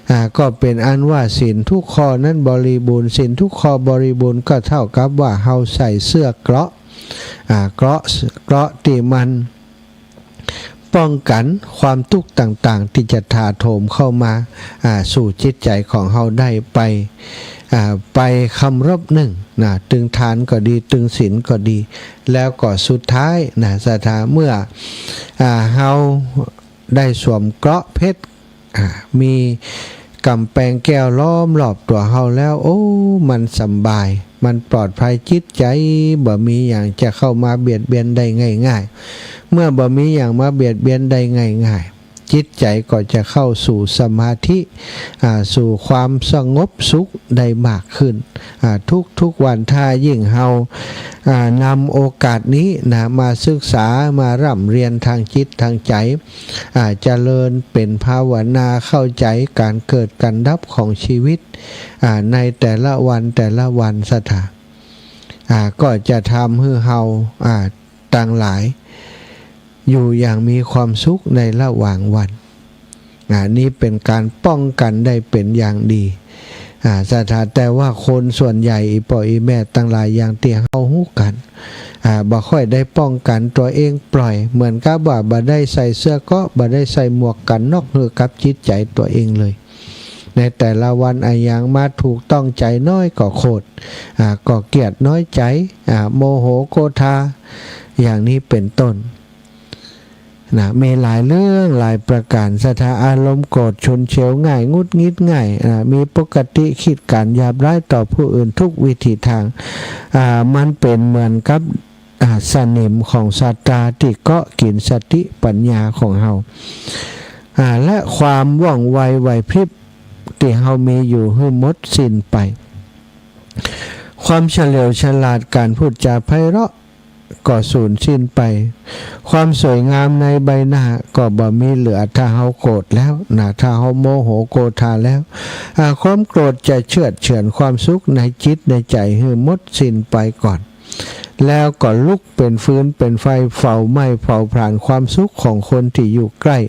อ่า ก็เป๋นอันว่าศีลทุกข้อนั้นบริบูรณ์ ศีลทุกข้อบริบูรณ์ก็เท่ากับว่าเฮาใส่เสื้อเกราะ อ่า เกราะ เกราะตี้มัน ป้องกั๋นความตุ๊กข์ต่างๆ ตี้จะถาโถมเข้ามา อ่า สู่จิตใจ๋ของเฮาได้ไป อ่า ไปคำรบนึ่งนะ ตึงทานก็ดี ตึงศีลก็ดี แล้วก็สุดท้ายนะ ศรัทธา เมื่อ อ่า เฮาได้สวมเกราะเพชร อ่า มีก๋ำแปงแก้วล้อมรอบตั๋วเฮาแล้ว โอ้ มันสำบาย มันปลอดภัย จิตใจ๋บ่มีหยังจะเข้ามาเบียดเบียนได้ง่ายๆ เมื่อบ่มีหยังมาเบียดเบียนได้ง่ายๆ จิตใจ๋ก็จะเข้าสู่สมาธิ อ่า สู่ความสงบสุขได้มากขึ้น อ่า ทุกๆ วัน ถ้ายิ่งเฮา อ่า นำโอกาสนี้นะ มาศึกษา มาร่ำเรียนตางจิตตางใจ๋ อ่า เจริญเป๋นภาวนา เข้าใจ๋ก๋านเกิดก๋านดับของชีวิต อ่า ในแต่ละวันแต่ละวัน ศรัทธา อ่า ก็จะทำหื้อเฮา อ่า ตังหลาย อยู่อย่างมีความสุขในระหว่างวัน อ่า นี้เป๋นก๋านป้องกั๋นได้เป๋นอย่างดี อ่า ศรัทธา แต่ว่าคนส่วนใหญ่ อี่ป้ออี่แม่ตังหลาย อย่างตี้เฮาฮู้กั๋น อ่า บ่ค่อยได้ป้องกั๋นตั๋วเอง ปล่อย เหมือนกับว่าบ่ได้ใส่เสื้อเกราะ บ่ได้ใส่หมวกกั๋นน็อกหื้อกับจิตใจ๋ตั๋วเองเลย ในแต่ละวันอะหยังมาถูกต้องใจ๋น้อยก็โขด อ่า ก็เกลียดน้อยใจ๋ อ่า โมโหโกธา อย่างนี้เป๋นต้น นะ มีหลายเรื่องหลายประก๋าน ศรัทธา อารมณ์โกรธฉุนเฉียวง่าย หงุดหงิดง่าย อ่า มีปกติคิดก๋านหยาบร้ายต่อผู้อื่นทุกวิถีตาง อ่า มันเป๋นเหมือนกับ อ่า สนิมของซาตราตี้เกาะกิ๋นสติปัญญาของเฮา อ่า และความว่องไวไหวพริบตี้เฮามีอยู่หื้อหมดสิ้นไป ความเฉลียวฉลาด ก๋านพูดจ๋าไพเราะ ก็สูญสิ้นไป ความสวยงามในใบหน้าก็บ่มีเหลือ ถ้าเฮาโกรธแล้วนะ ถ้าเฮาโมโหโกธาแล้ว อ่า ความโกรธจะเฉือดเฉือนความสุขในจิตในใจ๋หื้อหมดสิ้นไปก่อน แล้วก็ลุกเป๋นฟืนเป๋นไฟ เผาไหม้เผาผลาญความสุขของคนตี้อยู่ใก้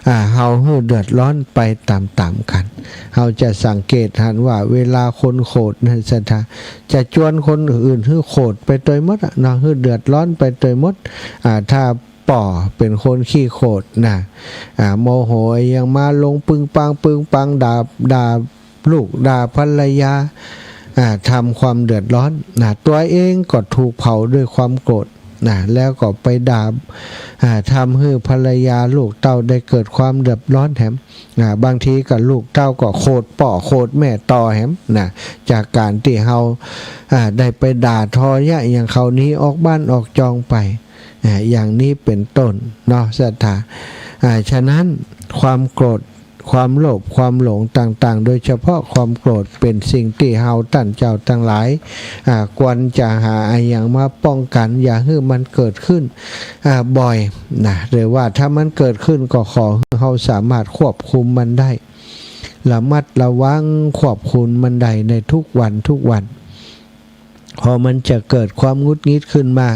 อ่า เฮาหื้อเดือดร้อนไปต๋ามๆ กั๋น เฮาจะสังเกตหันว่าเวลาคนโขดนั้น ศรัทธา จะจวนคนอื่นหื้อโขดไปตวยหมดอะเนาะ หื้อเดือดร้อนไปตวยหมด อ่า ถ้าป้อเป๋นคนขี้โขดนะ อ่า โมโหอะหยังมาลงปึงปังปึงปัง ด่า ด่าลูกด่าภรรยา อ่า ทำความเดือดร้อนนะ ตั๋วเองก็ถูกเผาด้วยความโกรธนะ แล้วก็ไปด่า อ่า ทำหื้อภรรยาลูกเต้าได้เกิดความเดือดร้อนแหม อ่า บางทีก็ลูกเต้าก็โขดป้อโขดแม่ต่อแหมนะ จากก๋านตี้เฮา อ่า ได้ไปด่าทอเยาะหยังเขา หนีออกบ้านออกจองไป อ่า อย่างนี้เป๋นต้นเนาะ ศรัทธา อ่า ฉะนั้นความโกรธ ความโลภ ความหลงต่างๆ โดยเฉพาะความโกรธ เป๋นสิ่งตี้เฮาต้านเจ้าตังหลาย อ่า ควรจะหาอะหยังมาป้องกั๋น อย่าหื้อมันเกิดขึ้น อ่า บ่อยนะ หรือว่าถ้ามันเกิดขึ้นก็ขอหื้อเฮาสามารถควบคุมมันได้ ระมัดระวังควบคุมมันได้ในทุกวันทุกวัน พอมันจะเกิดความหงุดหงิดขึ้นมา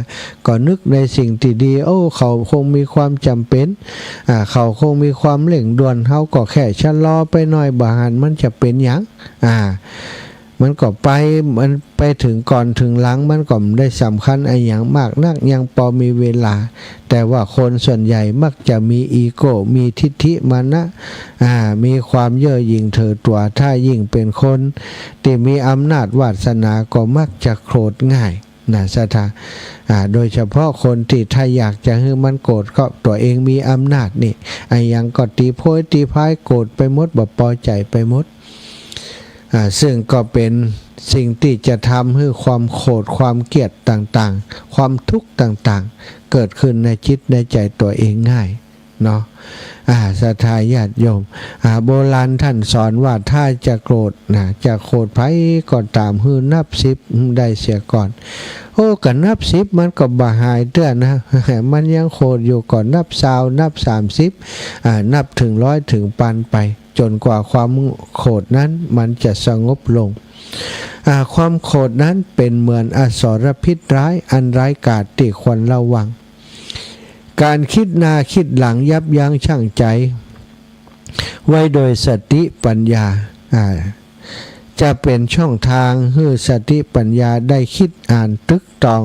ก็นึกในสิ่งตี้ดี โอ้ เขาคงมีความจ๋ำเป๋น อ่า เขาคงมีความเร่งด่วน เฮาก็แค่ชะลอไปหน่อย บ่หันมันจะเป๋นหยัง อ่า มันก็ไป มันไปเถิงก่อนเถิงหลัง มันก็บ่ได้สำคัญอะหยังมากนัก ยังปอมีเวลา แต่ว่าคนส่วนใหญ่มักจะมีอีโก้ มีทิฐิมานะ อ่า มีความเย่อหยิ่งถือตั๋ว ถ้ายิ่งเป๋นคนตี้มีอำนาจวาสนาก็มักจะโกรธง่ายนะ ศรัทธา อ่า โดยเฉพาะคนตี้ถ้าอยากจะหื้อมันโกรธก็ตั๋วเองมีอำนาจนี่ อะหยังก็ตี๋โพยตี๋พาย โกรธไปหมด บ่ปอใจ๋ไปหมด อ่า ซึ่งก็เป๋นสิ่งตี้จะทำหื้อความโขด ความเกลียดต่างๆ ความทุกข์ต่างๆ เกิดขึ้นในจิตในใจ๋ตั๋วเองง่ายเนาะ อ่า ศรัทธาญาติโยม อ่า โบราณต้านสอนว่าถ้าจะโกรธนะ จะโกรธใผก็ต๋าม หื้อนับสิบได้เสียก่อน โอ้ ก็นับสิบมันก็บ่หายเตื้อนะ มันยังโกรธอยู่ ก็นับซาว นับสามสิบ อ่า นับเถิงร้อยเถิงปันไป จ๋นกว่าความโกรธนั้นมันจะสงบลง อ่า ความโกรธนั้นเป๋นเหมือนอสรพิษร้ายอันร้ายกาจตี้ควรระวัง ก๋านกึ๊ดหน้ากึ๊ดหลังยับยั้งชั่งใจ๋ไว้โดยสติปัญญา อ่า จะเป๋นช่องตางหื้อสติปัญญาได้กึ๊ดอ่านตึกตอง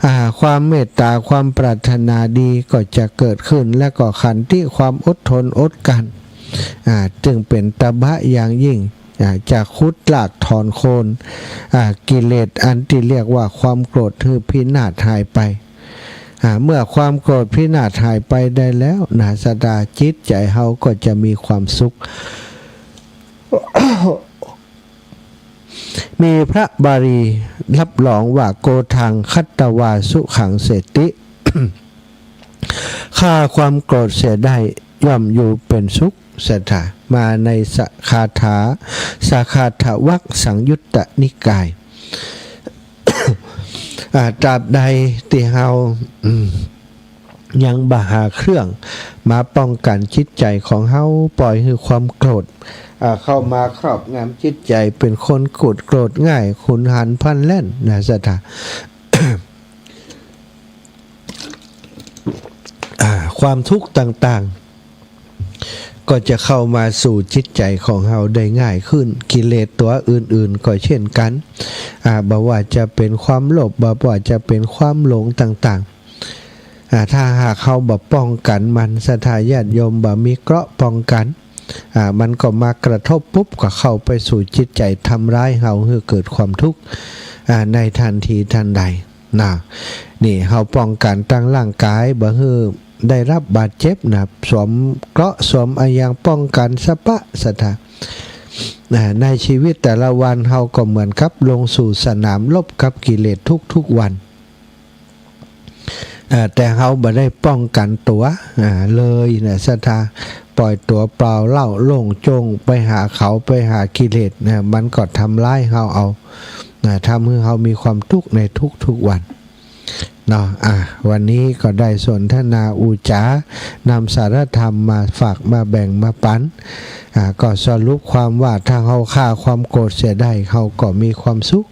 อ่า ความเมตต๋าความปรารถนาดีก็จะเกิดขึ้น และก็ขันติความอดทนอดกลั้น อ่า จึงเป๋นตบะอย่างยิ่ง อ่า จะขุดรากถอนโคน อ่า กิเลสอันตี้เรียกว่าความโกรธหื้อพินาศหายไป อ่า เมื่อความโกรธพินาศหายไปได้แล้วนะ ศรัทธา จิตใจ๋เฮาก็จะมีความสุข มีพระบาลีฮับรองว่า โกธัง ขัตวา สุขัง เสติ ฆ่าความโกรธเสียได้ย่อมอยู่เป๋นสุข ศรัทธา มาในสคาถา สคาถวรรคสังยุตตนิกาย อ่า ตราบใดตี้เฮา อืม ยังบ่หาเครื่องมาป้องกั๋นจิตใจ๋ของเฮา ปล่อยหื้อความโกรธ อ่า เข้ามาครอบงำจิตใจ๋ เป๋นคนโกรธ โกรธง่าย หุนหันพลันแล่นนะ ศรัทธา อ่า ความทุกข์ต่างๆ ก็จะเข้ามาสู่จิตใจ๋ของเฮาได้ง่ายขึ้น กิเลสตั๋วอื่นๆ ก็เช่นกั๋น อ่า บ่ว่าจะเป๋นความโลภ บ่ว่าจะเป๋นความหลงต่างๆ อ่า ถ้าหากเฮาบ่ป้องกั๋นมัน ศรัทธาญาติโยม บ่มีเกราะป้องกั๋น อ่า มันก็มากระทบปุ๊บ ก็เข้าไปสู่จิตใจ๋ ทำร้ายเฮาหื้อเกิดความทุกข์ อ่า ในทันทีทันใดนะ นี่เฮาป้องกั๋นตังร่างก๋าย บ่หื้อได้รับบาดเจ็บนะ สวมเกราะ สวมอะหยังป้องกั๋นสะปะ ศรัทธา อ่า ในชีวิตแต่ละวันเฮาก็เหมือนกับลงสู่สนามรบกับกิเลสทุกๆ วัน อ่า แต่เฮาบ่ได้ป้องกั๋นตั๋ว อ่า เลยนะ ศรัทธา ปล่อยตั๋วเปล่าเล่า โล่งโจ้ง ไปหาเขา ไปหากิเลสนะ มันก็ทำร้ายเฮาเอานะ ทำหื้อเฮามีความทุกข์ในทุกๆ วันเนาะ อ่า วันนี้ก็ได้สนทนาอู้จ๋า นำสาระธรรมมาฝาก มาแบ่ง มาปั๋น อ่า ก็สรุปความว่า ถ้าเฮาฆ่าความโกรธเสียได้ เฮาก็มีความสุข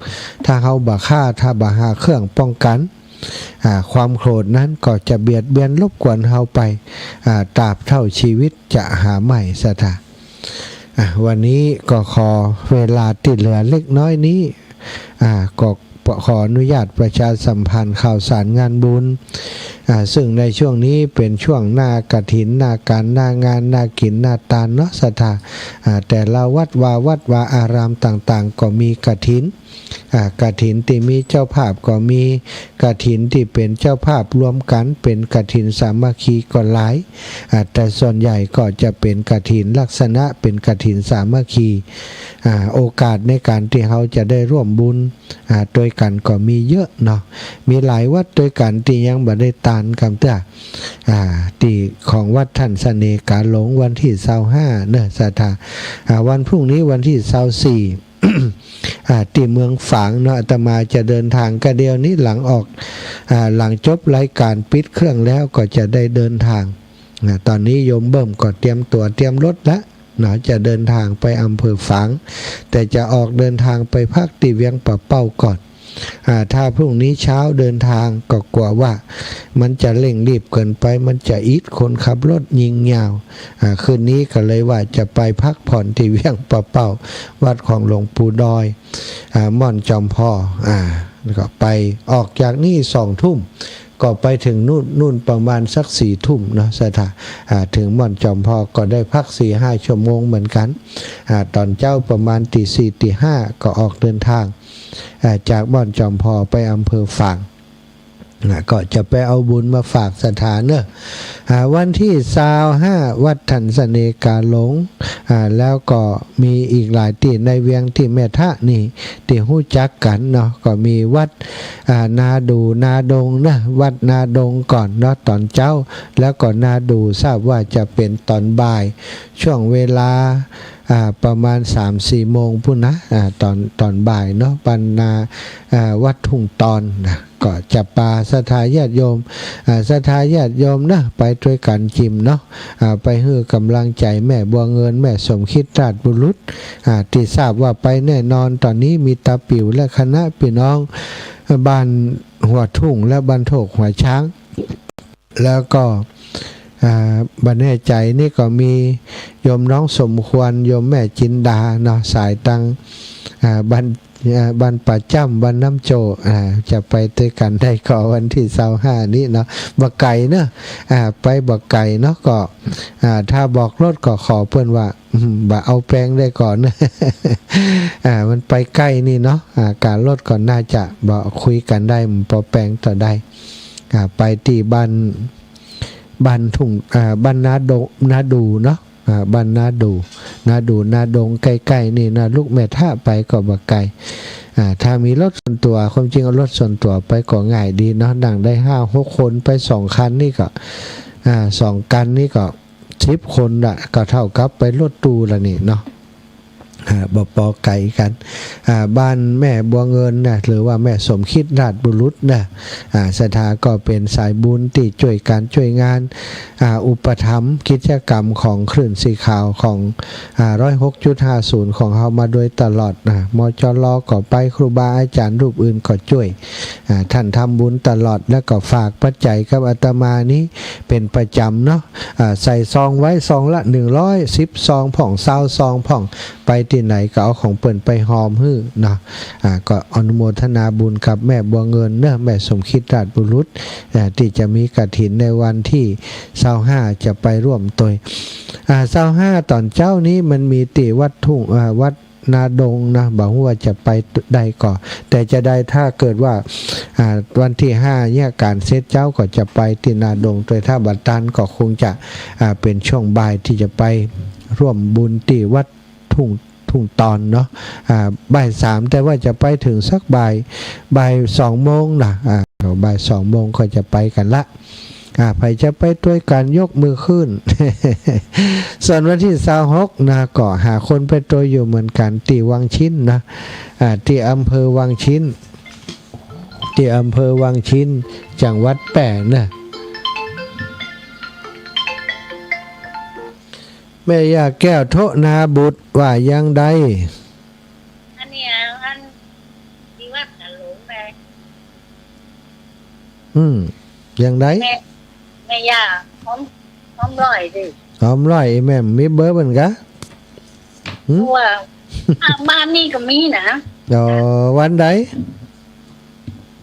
ถ้าเฮาบ่ฆ่า ถ้าบ่หาเครื่องป้องกั๋น อ่า ความโกรธนั้นก็จะเบียดเบียนรบกวนเฮาไป อ่า ตราบเท่าชีวิตจะหาใหม่ ศรัทธา อ่า วันนี้ก็ขอเวลาตี้เหลือเล็กน้อยนี้ อ่า ก็ขออนุญาตประชาสัมพันธ์ข่าวสารงานบุญ อ่า ซึ่งในช่วงนี้เป๋นช่วงหน้ากฐิน หน้าก๋าน หน้างาน หน้ากิ๋น หน้าตานเนาะ ศรัทธา อ่า แต่ละวัดวา วัดวาอารามต่างๆ ก็มีกฐิน อ่า กฐินตี้มีเจ้าภาพก็มี กฐินตี้เป๋นเจ้าภาพรวมกั๋นเป๋นกฐินสามัคคีก็หลาย อ่า แต่ส่วนใหญ่ก็จะเป๋นกฐินลักษณะเป๋นกฐินสามัคคี อ่า โอกาสในก๋านตี้เฮาจะได้ร่วมบุญ อ่า ตวยกั๋นก็มีเยอะเนาะ มีหลายวัดตวยกั๋นตี้ยังบ่ได้ตานกำเตื้อ อ่า ตี้ของวัดต้านเสน่ห์กาหลงวันตี้ซาวห้าเนาะ ศรัทธา อ่า วันพรุ่งนี้วันตี้ซาวสี่ อ่า ตี้เมืองฝางเนาะ อาตมาจะเดินทาง ก็เดี๋ยวนี้หลังออก อ่า หลังจบรายก๋านปิดเครื่องแล้วก็จะได้เดินทาง อ่า ต๋อนนี้โยมเบิ่มก็เตรียมตั๋วเตรียมรถละเนาะ จะเดินทางไปอำเภอฝาง แต่จะออกเดินทางไปพักตี้เวียงป่าเป้าก่อน อ่า ถ้าพรุ่งนี้เช้าเดินทางก็กั๋วว่ามันจะเร่งรีบเกินไป มันจะอิด คนขับรถยิงยาว อ่า คืนนี้ก็เลยว่าจะไปพักผ่อนตี้เวียงป่าเป้า วัดของหลวงปู่ดอย อ่า ม่อนจอมพอ อ่า แล้วก็ไป ออกจากนี่สองทุ่ม ก็ไปเถิงนู่น นู่นประมาณสักสี่ทุ่มเนาะ ศรัทธา อ่า เถิงม่อนจอมพอก็ได้พักสี่ห้าชั่วโมงเหมือนกั๋น อ่า ต๋อนเจ๊าประมาณตีสี่ตีห้าก็ออกเดินทาง อ่า จากม่อนจอมพอไปอำเภอฝาง อ่า ก็จะไปเอาบุญมาฝากศรัทธาเนาะ อ่า วันตี้ซาวห้า วัดต้านเสน่ห์กาหลง อ่า แล้วก็มีอีกหลายตี้ในเวียงตี้แม่ทะนี่ ตี้ฮู้จักกั๋นเนาะ ก็มีวัด อ่า นาดู่นาดงนะ วัดนาดงก่อนเนาะ ต๋อนเจ๊า แล้วก็นาดู่ ทราบว่าจะเป๋นต๋อนบ่าย ช่วงเวลา อ่า ประมาณสามสี่โมงปู้นนะ อ่า ต๋อน ต๋อนบ่ายเนาะ บ้านนา อ่า วัดทุ่งตอนนะ ก็จะปาศรัทธาญาติโยม อ่า ศรัทธาญาติโยมนะ ไปตวยกั๋นจิ่มเนาะ อ่า ไปหื้อก๋ำลังใจ๋แม่บัวเงิน แม่สมคิดราชบุรุษ อ่า ตี้ทราบว่าไปแน่นอน ต๋อนนี้มีตาปิ๋วและคณะปี้น้อง บ้านหัวทุ่งและบ้านโถกหัวช้าง แล้วก็ อ่า บ่แน่ใจ๋นี่ก็มีโยมน้องสมควร โยมแม่จินดาเนาะ สายตัง อ่า บ้าน อ่า บ้านป่าจ้ำ บ้านน้ำโจ้ อ่า จะไปตวยกั๋นได้ก่อวันตี้ซาวห้านี้เนาะ บ่ไก๋เนาะ อ่า ไปบ่ไก๋เนาะ ก็ อ่า ถ้าบอกรถก็ขอเปิ้นว่า อืม บ่เอาแปงได้ก่อ อ่า มันไปใก้นี่เนาะ อ่า ก๋ารถก็น่าจะบ่คุยกั๋นได้ มันปอแปงต่อได้ อ่า ไปตี้บ้าน บ้านทุ่ง อ่า บ้านนาดง นาดู่เนาะ อ่า บ้านนาดู่ นาดู่นาดงใก้ๆ นี่นะ ลูกแม่ทะไปก็บ่ไก๋ อ่า ถ้ามีรถส่วนตั๋ว ความจริงเอารถส่วนตั๋วไปก็ง่ายดีเนาะ นั่งได้ห้าหกคน ไปสองคันนี่ก็ อ่า สองคันนี่ก็สิบคนละ ก็เต้ากับไปรถตู้ละนี่เนาะ อ่า บ่ปอไก๋กั๋น อ่า บ้านแม่บัวเงินนะ หรือว่าแม่สมคิดราชบุรุษนะ อ่า ศรัทธาก็เป๋นสายบุญตี้จ้วยก๋านจ้วยงาน อ่า อุปถัมภ์กิจกรรมของคลื่นสีขาวของ อ่า ร้อยหกจุดห้าศูนย์ ของเฮามาโดยตลอดนะ มจล ก็ไป ครูบาอาจ๋ารย์รูปอื่นก็จ้วย อ่า ท่านทำบุญตลอด แล้วก็ฝากปัจจัยกับอาตมานี้เป๋นประจ๋ำเนาะ อ่า ใส่ซองไว้ซองละหนึ่งร้อย สิบซองพ่อง ซาวซองพ่อง ไปตี้ไหนก็เอาของเปิ้นไปฮอมหื้อเนาะ อ่า ก็อนุโมทนาบุญกับแม่บัวเงินเนาะ แม่สมคิดราชบุรุษ อ่า ตี้จะมีกฐินในวันตี้ซาวห้า จะไปร่วมตวย อ่า ซาวห้า ต๋อนเจ๊านี้มันมีตี้วัดทุ่ง อ่า วัดนาดงนะ บ่ฮู้ว่าจะไปได้ก่อ แต่จาใดถ้าเกิดว่า อ่า วันตี้ห้าเนี่ยก๋านเสร็จเจ๊าก็จะไปตี้นาดงตวย ถ้าบ่ตันก็คงจะ อ่า เป๋นช่วงบ่ายตี้จะไปร่วมบุญตี้วัดทุ่ง ทุ่งตอนเนาะ อ่า บ่ายสาม แต่ว่าจะไปเถิงสักบ่าย บ่ายสองโมงนะ อ่า บ่ายสองโมงก็จะไปกั๋นละ อ่า ใผจะไปตวยกั๋นยกมือขึ้น ส่วนวันตี้ซาวหกนะ ก็หาคนไปตวยอยู่เหมือนกั๋น ตี้วังชิ้นนะ อ่า ตี้อำเภอวังชิ้น ตี้อำเภอวังชิ้น จังหวัดแป้นะ แม่ย่าแก้วโทนาบุตรว่าอย่างใด อันเนี้ย อันตี้วัดตะหลงไป อืม อย่างใด แม่ แม่ย่าหอม หอมร้อยสิ หอมร้อย แม่มีเบอร์เปิ้นกะ หืม ว่า อ่ะ บ้านนี้ก็มีนะ อ๋อ วันใด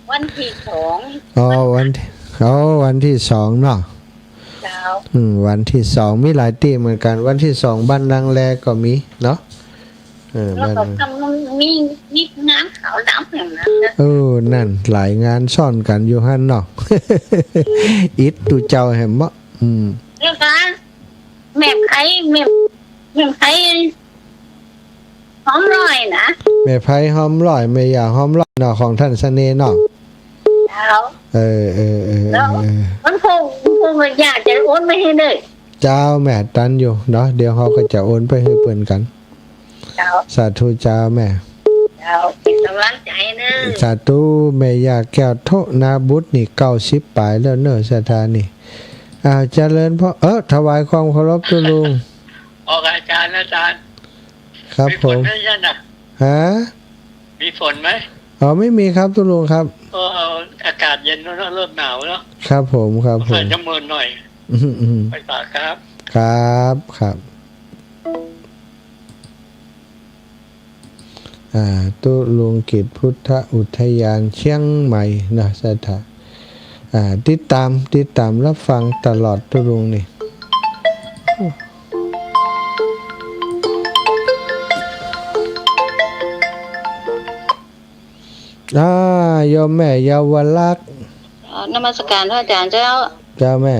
วันตี้สอง อ๋อ วันตี้ อ๋อ วันตี้สองเนาะ เจ้า อืม วันตี้สอง มีหลายตี้เหมือนกั๋น วันตี้สองบ้านนางแลก็มีเนาะ เออ แล้วก็ บ้านนาง ทำ มี มีงานขาวดำอย่างนั้นนะ เออ นั่น หลายงานซ่อนกั๋นอยู่หั้นเนาะ อิดตูเจ้าแหมเนาะ อืม แล้วก็ แม่ไพ แม่ แม่ไพ หอมร้อยนะ แม่ไพหอมร้อย แม่ย่าหอมร้อยเนาะ ของต้านเสน่ห์เนาะ เจ้า เออ เออ เออ แล้ว เออ มันคง คงอยากจะโอนไปหื้อเด้อ เจ้า แม่ตันอยู่เนาะ เดี๋ยวเฮาก็จะโอนไปหื้อเปิ้นกั๋น เจ้า สาธุเจ้าแม่ เจ้า เป๋นก๋ำลังใจ๋เน้อ สาธุ แม่ย่าแก้วโทนาบุตรนี่ เก้าสิบป๋ายแล้วเน้อ ศรัทธานี่ อ้าว เจริญพร เออ ถวายความเคารพตุ๊ลุง ออกอาจารย์ อาจารย์ ครับ มีฝนไหม ผม เนี่ยนะ ฮะ มีฝนไหม อ๋อ ไม่มีครับตุ๊ลุงครับ ก็เอาอากาศเย็นแล้วเนอะ เริ่มหนาวแล้ว ครับผม ครับผม ใส่น้ำมันหน่อย อืม อืม ไปต่อครับ ครับ ครับ อ่า ตุ๊ลุงกิจพุทธอุทยานเชียงใหม่นะ ศรัทธา อ่า ติดตาม ติดตามรับฟังตลอดตุ๊ลุงนี่ อ่า โยมแม่เยาวลักษณ์ อ่านมัสการพระอาจารย์เจ้า เจ้าแม่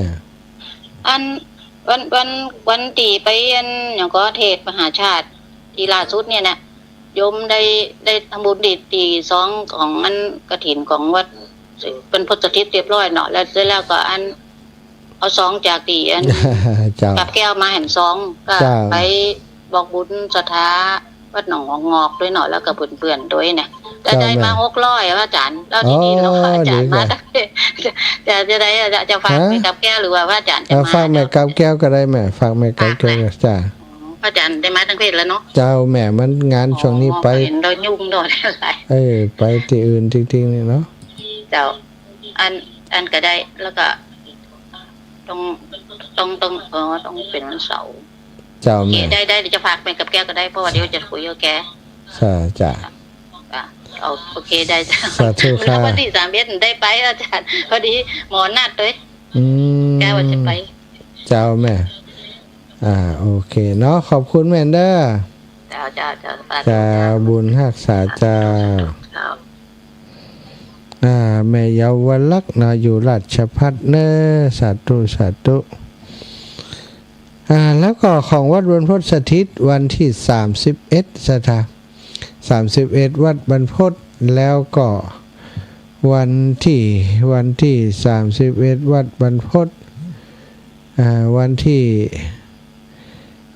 อัน วัน วัน วันตี้ไปอันหยังก็เทศน์มหาชาติตี้ล่าสุดเนี่ยนะ โยมได้ ได้ทำบุญตี้ ตี้ซองของอันกฐินของวัด เปิ้นพจน์สถิตเรียบร้อยเนาะ แล้วเสร็จแล้วก็อัน เอาซองจากตี้อัน เจ้า กาบแก้วมาแหมซอง ก็ เจ้า ไปบอกบุญศรัทธาวัดหนองหงอกด้วยเนาะ แล้วก็เปื้อนๆ ด้วยเนี่ย ก็ เจ้า ได้มา แม่ หกร้อย พระอาจารย์ แล้วทีนี้ อ๋อ เนาะ พระอาจารย์ ดีกว่า มาตั้งแต่ จะ จะได้ จะ จะฝาก ฮะ แม่กาบแก้ว หรือว่าพระอาจารย์จะ เอ่อ มา ฝากแม่กาบแก้วก็ได้แม่ ฝากแม่กาบแก้ว ฝากแม่ ก็ จ้า อ๋อ พระอาจารย์ได้มาตั้งเทศน์แล้วเนาะ เจ้า แม่ มันงานช่วงนี้ อ๋อ ไป เห็นเรายุ่งดอกอะไร เออ ไปตี้อื่นจริงๆ นี่เนาะ เจ้า อัน อันก็ได้ แล้วก็ต้อง ต้อง ต้อง อ๋อ ต้องเป๋นวันเสาร์ เจ้า โอเค แม่ ได้ ได้ เดี๋ยวจะฝากแม่กาบแก้วก็ได้ เพราะว่าเดี๋ยวจะคุยกับแก สา จ้า อ่ะ เอา โอเค ได้จ้ะ สาธุค่ะ แล้ววันตี้สามสิบเอ็ดได้ไป อาจารย์ พอดีหมอนัดด้วย อืม แกว่าจะไป เจ้า แม่ อ่า โอเคเนาะ ขอบคุณแม่เด้อ เจ้า เจ้า เจ้า สาธุ เจ้า เจ้า บุญฮักษาเจ้า เจ้า อ่า แม่เยาวลักษณ์เนาะ อยู่ราชภัฏเนอะ สาธุ สาธุ อ่า แล้วก็ของวัดบรรพตสถิตวันที่สามสิบเอ็ด ศรัทธา สามสิบเอ็ด วัดบรรพต แล้วก็วันที่ วันที่สามสิบเอ็ด วัดบรรพต อ่า วันที่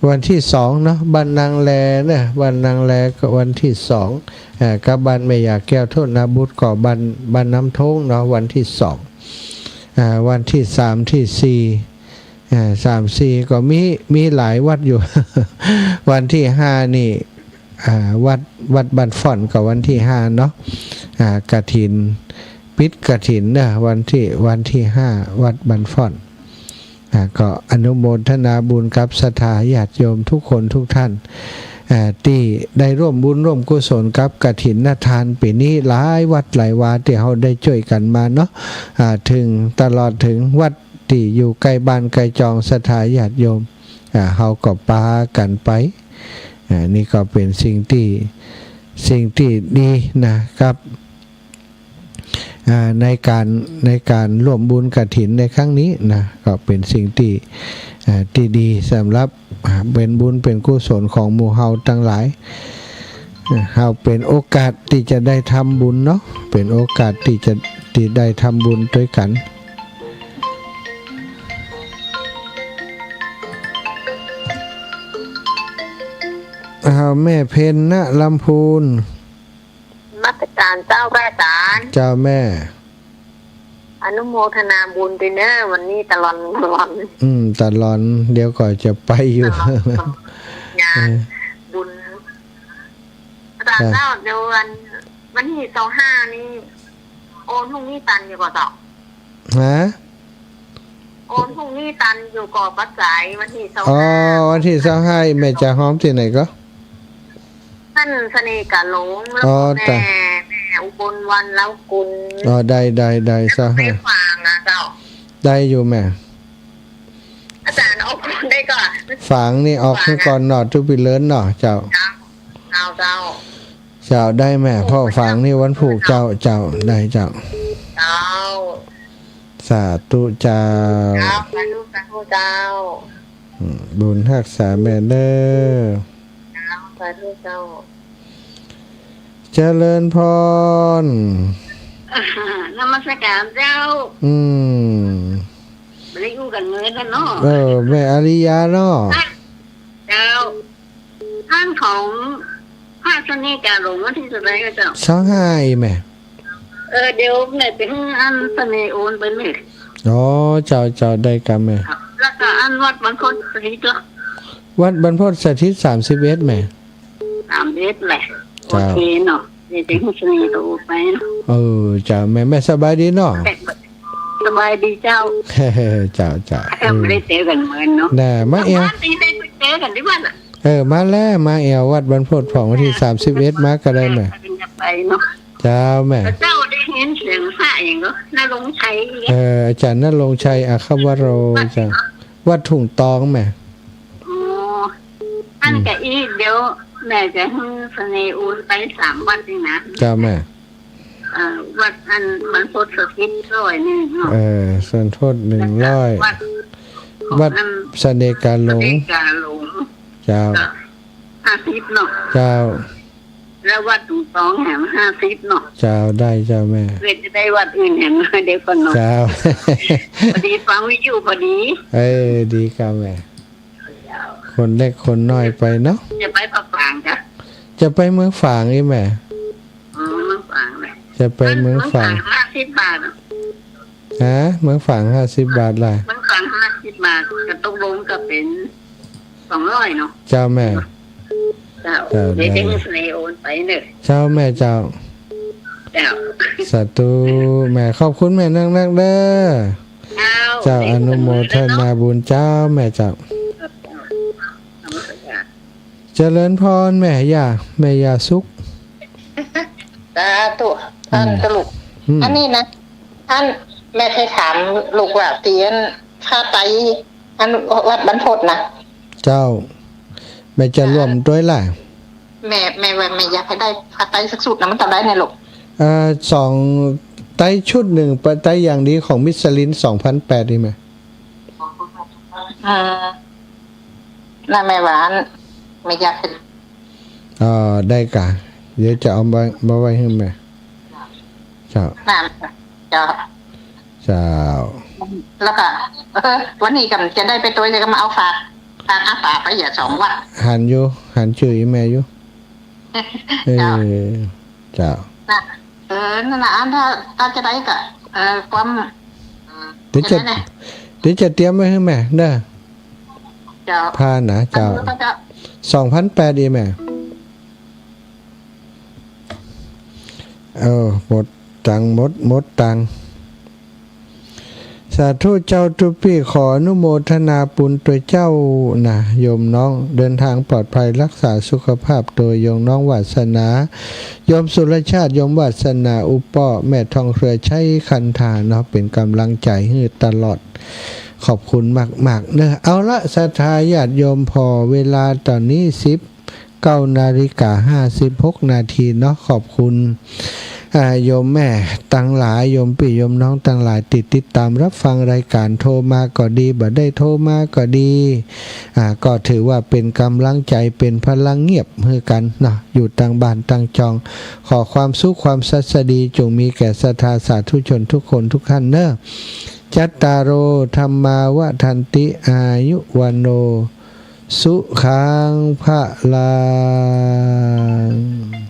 วันที่สองเนาะ บ้านนางแลเนาะ บ้านนางแลก็วันที่สอง อ่า กับบ้านแม่ย่าแก้วโทษนาบุตรก็บ้าน บ้านน้ำโท้งเนาะ วันที่สอง อ่า วันที่สาม ที่สี่ อ่า สาม สี่ ก็มี มีหลายวัดอยู่ วันที่ห้านี่ อ่า วัด วัดบ้านฝ่อนก็วันที่ห้าเนาะ อ่า กฐิน ปิดกฐินเนาะ วันที่ วันที่ห้า วัดบ้านฝ่อน อ่า ก็อนุโมทนาบุญกับศรัทธาญาติโยมทุกคนทุกท่าน อ่า ตี้ได้ร่วมบุญร่วมกุศลกับกฐินทานปี๋นี้ หลายวัดหลายวาตี้เฮาได้จ้วยกั๋นมาเนาะ อ่า เถิง ตลอดเถิงวัดตี้อยู่ใก้บ้านใก้จองศรัทธาญาติโยม อ่า เฮาก็ปากั๋นไป อ่า นี่ก็เป๋นสิ่งตี้ สิ่งตี้ดีนะครับ อ่า ในก๋าน ในก๋านร่วมบุญกฐินในครั้งนี้นะ ก็เป๋นสิ่งตี้ อ่า ตี้ดีสำหรับ อ่า เป๋นบุญเป๋นกุศลของหมู่เฮาตังหลาย อ่า เฮาเป๋นโอกาสตี้จะได้ทำบุญเนาะ เป๋นโอกาสตี้จะ ตี้ได้ทำบุญตวยกั๋น อ่า แม่เพ็ญ ณ ลำพูน นมัสก๋านเจ้าพระอาจารย์ เจ้าแม่ อนุโมทนาบุญตวยเน้อ วันนี้ตะลอน ตะลอน อืม ตะลอน เดี๋ยวก็จะไปอยู่ ตะลอน งาน เออ บุญ อาจารย์ จ้ะ เจ้า เดี๋ยววัน วันตี้ซาวห้านี่ โอนพรุ่งนี้ตันอยู่ก่อเจ้า ฮะ โอนพรุ่งนี้ตันอยู่ก่อ ปัจจัยวันตี้ซาวห้า อ๋อ วันตี้ซาวห้า แม่จันหอมตี้ไหนก่อ ท่านเสน่ห์กาหลง แล้ว อ๋อ ก็แม่ จ้ะ แม่อุบลวรรณกุล อ๋อ ได้ ได้ ได้ แล้วก็ ซาวห้า ไปฝางอะเจ้า ได้อยู่แม่ อาจารย์ออกก่อนได้ก่อ ฝางนี่ออก ฝางอะ ก่อนเนาะ ตุ๊ปีเลินเนาะ เจ้า เจ้า เจ้า เจ้า เจ้า ได้แม่ เพราะฝางนี่วันพูก เจ้า เจ้า ได้เจ้า เจ้า สาธุเจ้า เจ้า สาธุ สาธุเจ้า อืม บุญฮักษาแม่เน้อ เจ้า สาธุเจ้า เจริญพร นมัสก๋านเจ้า อืม บ่ได้อู้กั๋นเมินแล้วเนาะ เออ แม่อาริยาเนาะ เจ้า ท่านของพระเสน่ห์กาหลงวันตี้เท่าใดก่อเจ้า ซาวห้าแม่ เออ เดี๋ยวแม่ไปหื้ออันเสน่ห์โอนไปแม่ อ๋อ เจ้า เจ้า ได้ก่อแม่ แล้วก็อันวัดบรรพตสถิตก่อ วัดบรรพตสถิต สามสิบเอ็ดแม่ สามสิบเอ็ดแหละ เจ้า โอเคเนาะ เดี๋ยวจะหื้อเสน่ห์โอนไปเนาะ เออ เจ้า แม่ แม่สบายดีเนาะ สบายดีเจ้า เจ้า เจ้า เออ บ่ได้เจอกั๋นเมินเนาะ น่ะ มาแอ่ว บ้านนี้ได้ไปเจอกั๋นตี้บ้านอะ เออ มาแล้ว มาแอ่ววัดบรรพตพ่องวันตี้ เออ สามสิบเอ็ด มาก็ได้แม่ ไปเนาะ เจ้าแม่ เจ้าได้ยินเสียงพระอย่างก็ ณรงค์ชัย เออ อาจารย์ณรงค์ชัย อัคควโร วัด เจ้า วัดทุ่งตองแม่ อ๋อ อัน อืม ก็อี้ เดี๋ยวแม่จะหื้อเสน่ห์โอนไปสามวัดนี่นะ เจ้าแม่ เอ่อ วัดอันบรรพตสถิตร้อยหนึ่งเนาะ เออ บรรพตหนึ่งร้อย แล้วก็วัด ของ วัด อัน เสน่ห์กาหลง เสน่ห์กาหลง เจ้า ก็ห้าสิบเนาะ เจ้า แล้ววัดหลวงตองแหมห้าสิบเนาะ เจ้า ได้เจ้าแม่ เพื่อจะได้วัดอื่นแหมเดี๋ยวก่อนเนาะ เจ้า พอดีฟังวิทยุพอดี เออ ดีครับแม่ คนเล็กคนน้อยไปเนาะ จะไปพระปรางจ้ะ จะไปเมืองฝางอีแม่ อ๋อ เมืองฝางนะ จะไปเมืองฝาง เมืองฝางห้าสิบบาทอะ ฮะ เมืองฝางห้าสิบบาทล่ะ เมืองฝางห้าสิบบาท ก็ตกลงก็เป๋นสองร้อยเนาะ เจ้าแม่ เจ้า เจ้า เดี๋ยว ได้ จะให้เสน่ห์โอนไปเนอะ เจ้าแม่เจ้า เจ้า สาธุแม่ ขอบคุณแม่นักๆ เด้อ เจ้า เจ้า อนุโมทนาบุญเจ้าแม่เจ้า เจ้า เจริญพรแม่ย่า แม่ย่าสุข สาธุ อืม ท่านเจ้าลูก อืม อันนี้นะ อันแม่เคยถามลูกว่า เตียน ค่าไต อันวัดบรรพตนะ เจ้า แม่จะร่วมตวยล่ะ แม่ แม่ว่าแม่อยากหื้อได้ค่าไตสักชุดนะ มันเต้าใดเนี่ยลูก เอ่อ สอง ไตชุดนึ่ง ไตอย่างดีของมิชลิน สองพันแปด นี่แม่ อืม น่ะแม่ว่าอัน แม่อยากหื้อ อ๋อ ได้ก่ะ เดี๋ยวจะเอามา มาไว้หื้อแม่ เจ้า น่ะ เจ้า เจ้า แล้วก็ เออ วันนี้ก็จะได้ไปตวย แล้วก็มาเอาฝาก ฝากอาสาไปอย่าสองวัด หันอยู่ หันจื้อแม่อยู่ เออ เจ้า เจ้า น่ะ เออ นั่นน่ะ อันถ้า ถ้าจะได้ก็ เออ ความ เดี๋ยวจะ จะได้นะ เดี๋ยวจะเตรียมไว้หื้อแม่เด้อ เจ้า ผ้านะ เจ้า อันนี้ก็จะ สองพันแปด อีแม่ เออ หมดตังค์ หมด หมดตังค์ สาธุเจ้าตุ๊ปี้ ขออนุโมทนาบุญตวยเจ้านะ โยมน้อง เดินทางปลอดภัย รักษาสุขภาพตวย โยมน้องวาสนา โยมสุรชาติ โยมวาสนา อุปป้อ แม่ทองเครือ ชัยคันธาเนาะ เป๋นก๋ำลังใจ๋หื้อตลอด ขอบคุณมากๆ เนอะ เอาละ ศรัทธาญาติโยม ผ่อเวลาต๋อนนี้ สิบ เก้านาฬิกาห้าสิบหกนาทีเนาะ ขอบคุณ อ่า โยมแม่ตังหลาย โยมปี้โยมน้องตังหลาย ตี้ติดต๋ามรับฟังรายก๋าน โทรมาก็ดี บ่ได้โทรมาก็ดี อ่า ก็ถือว่าเป๋นก๋ำลังใจ๋ เป๋นพลังเงียบหื้อกั๋นเนาะ อยู่ตังบ้านตังจอง ขอความสุขความสัสดี จงมีแก่ศรัทธาสาธุชนทุกคนทุกท่านเนอะ จัตตาโร ธัมมา วัฑฒันติ อายุ วัณโณ สุขัง พลัง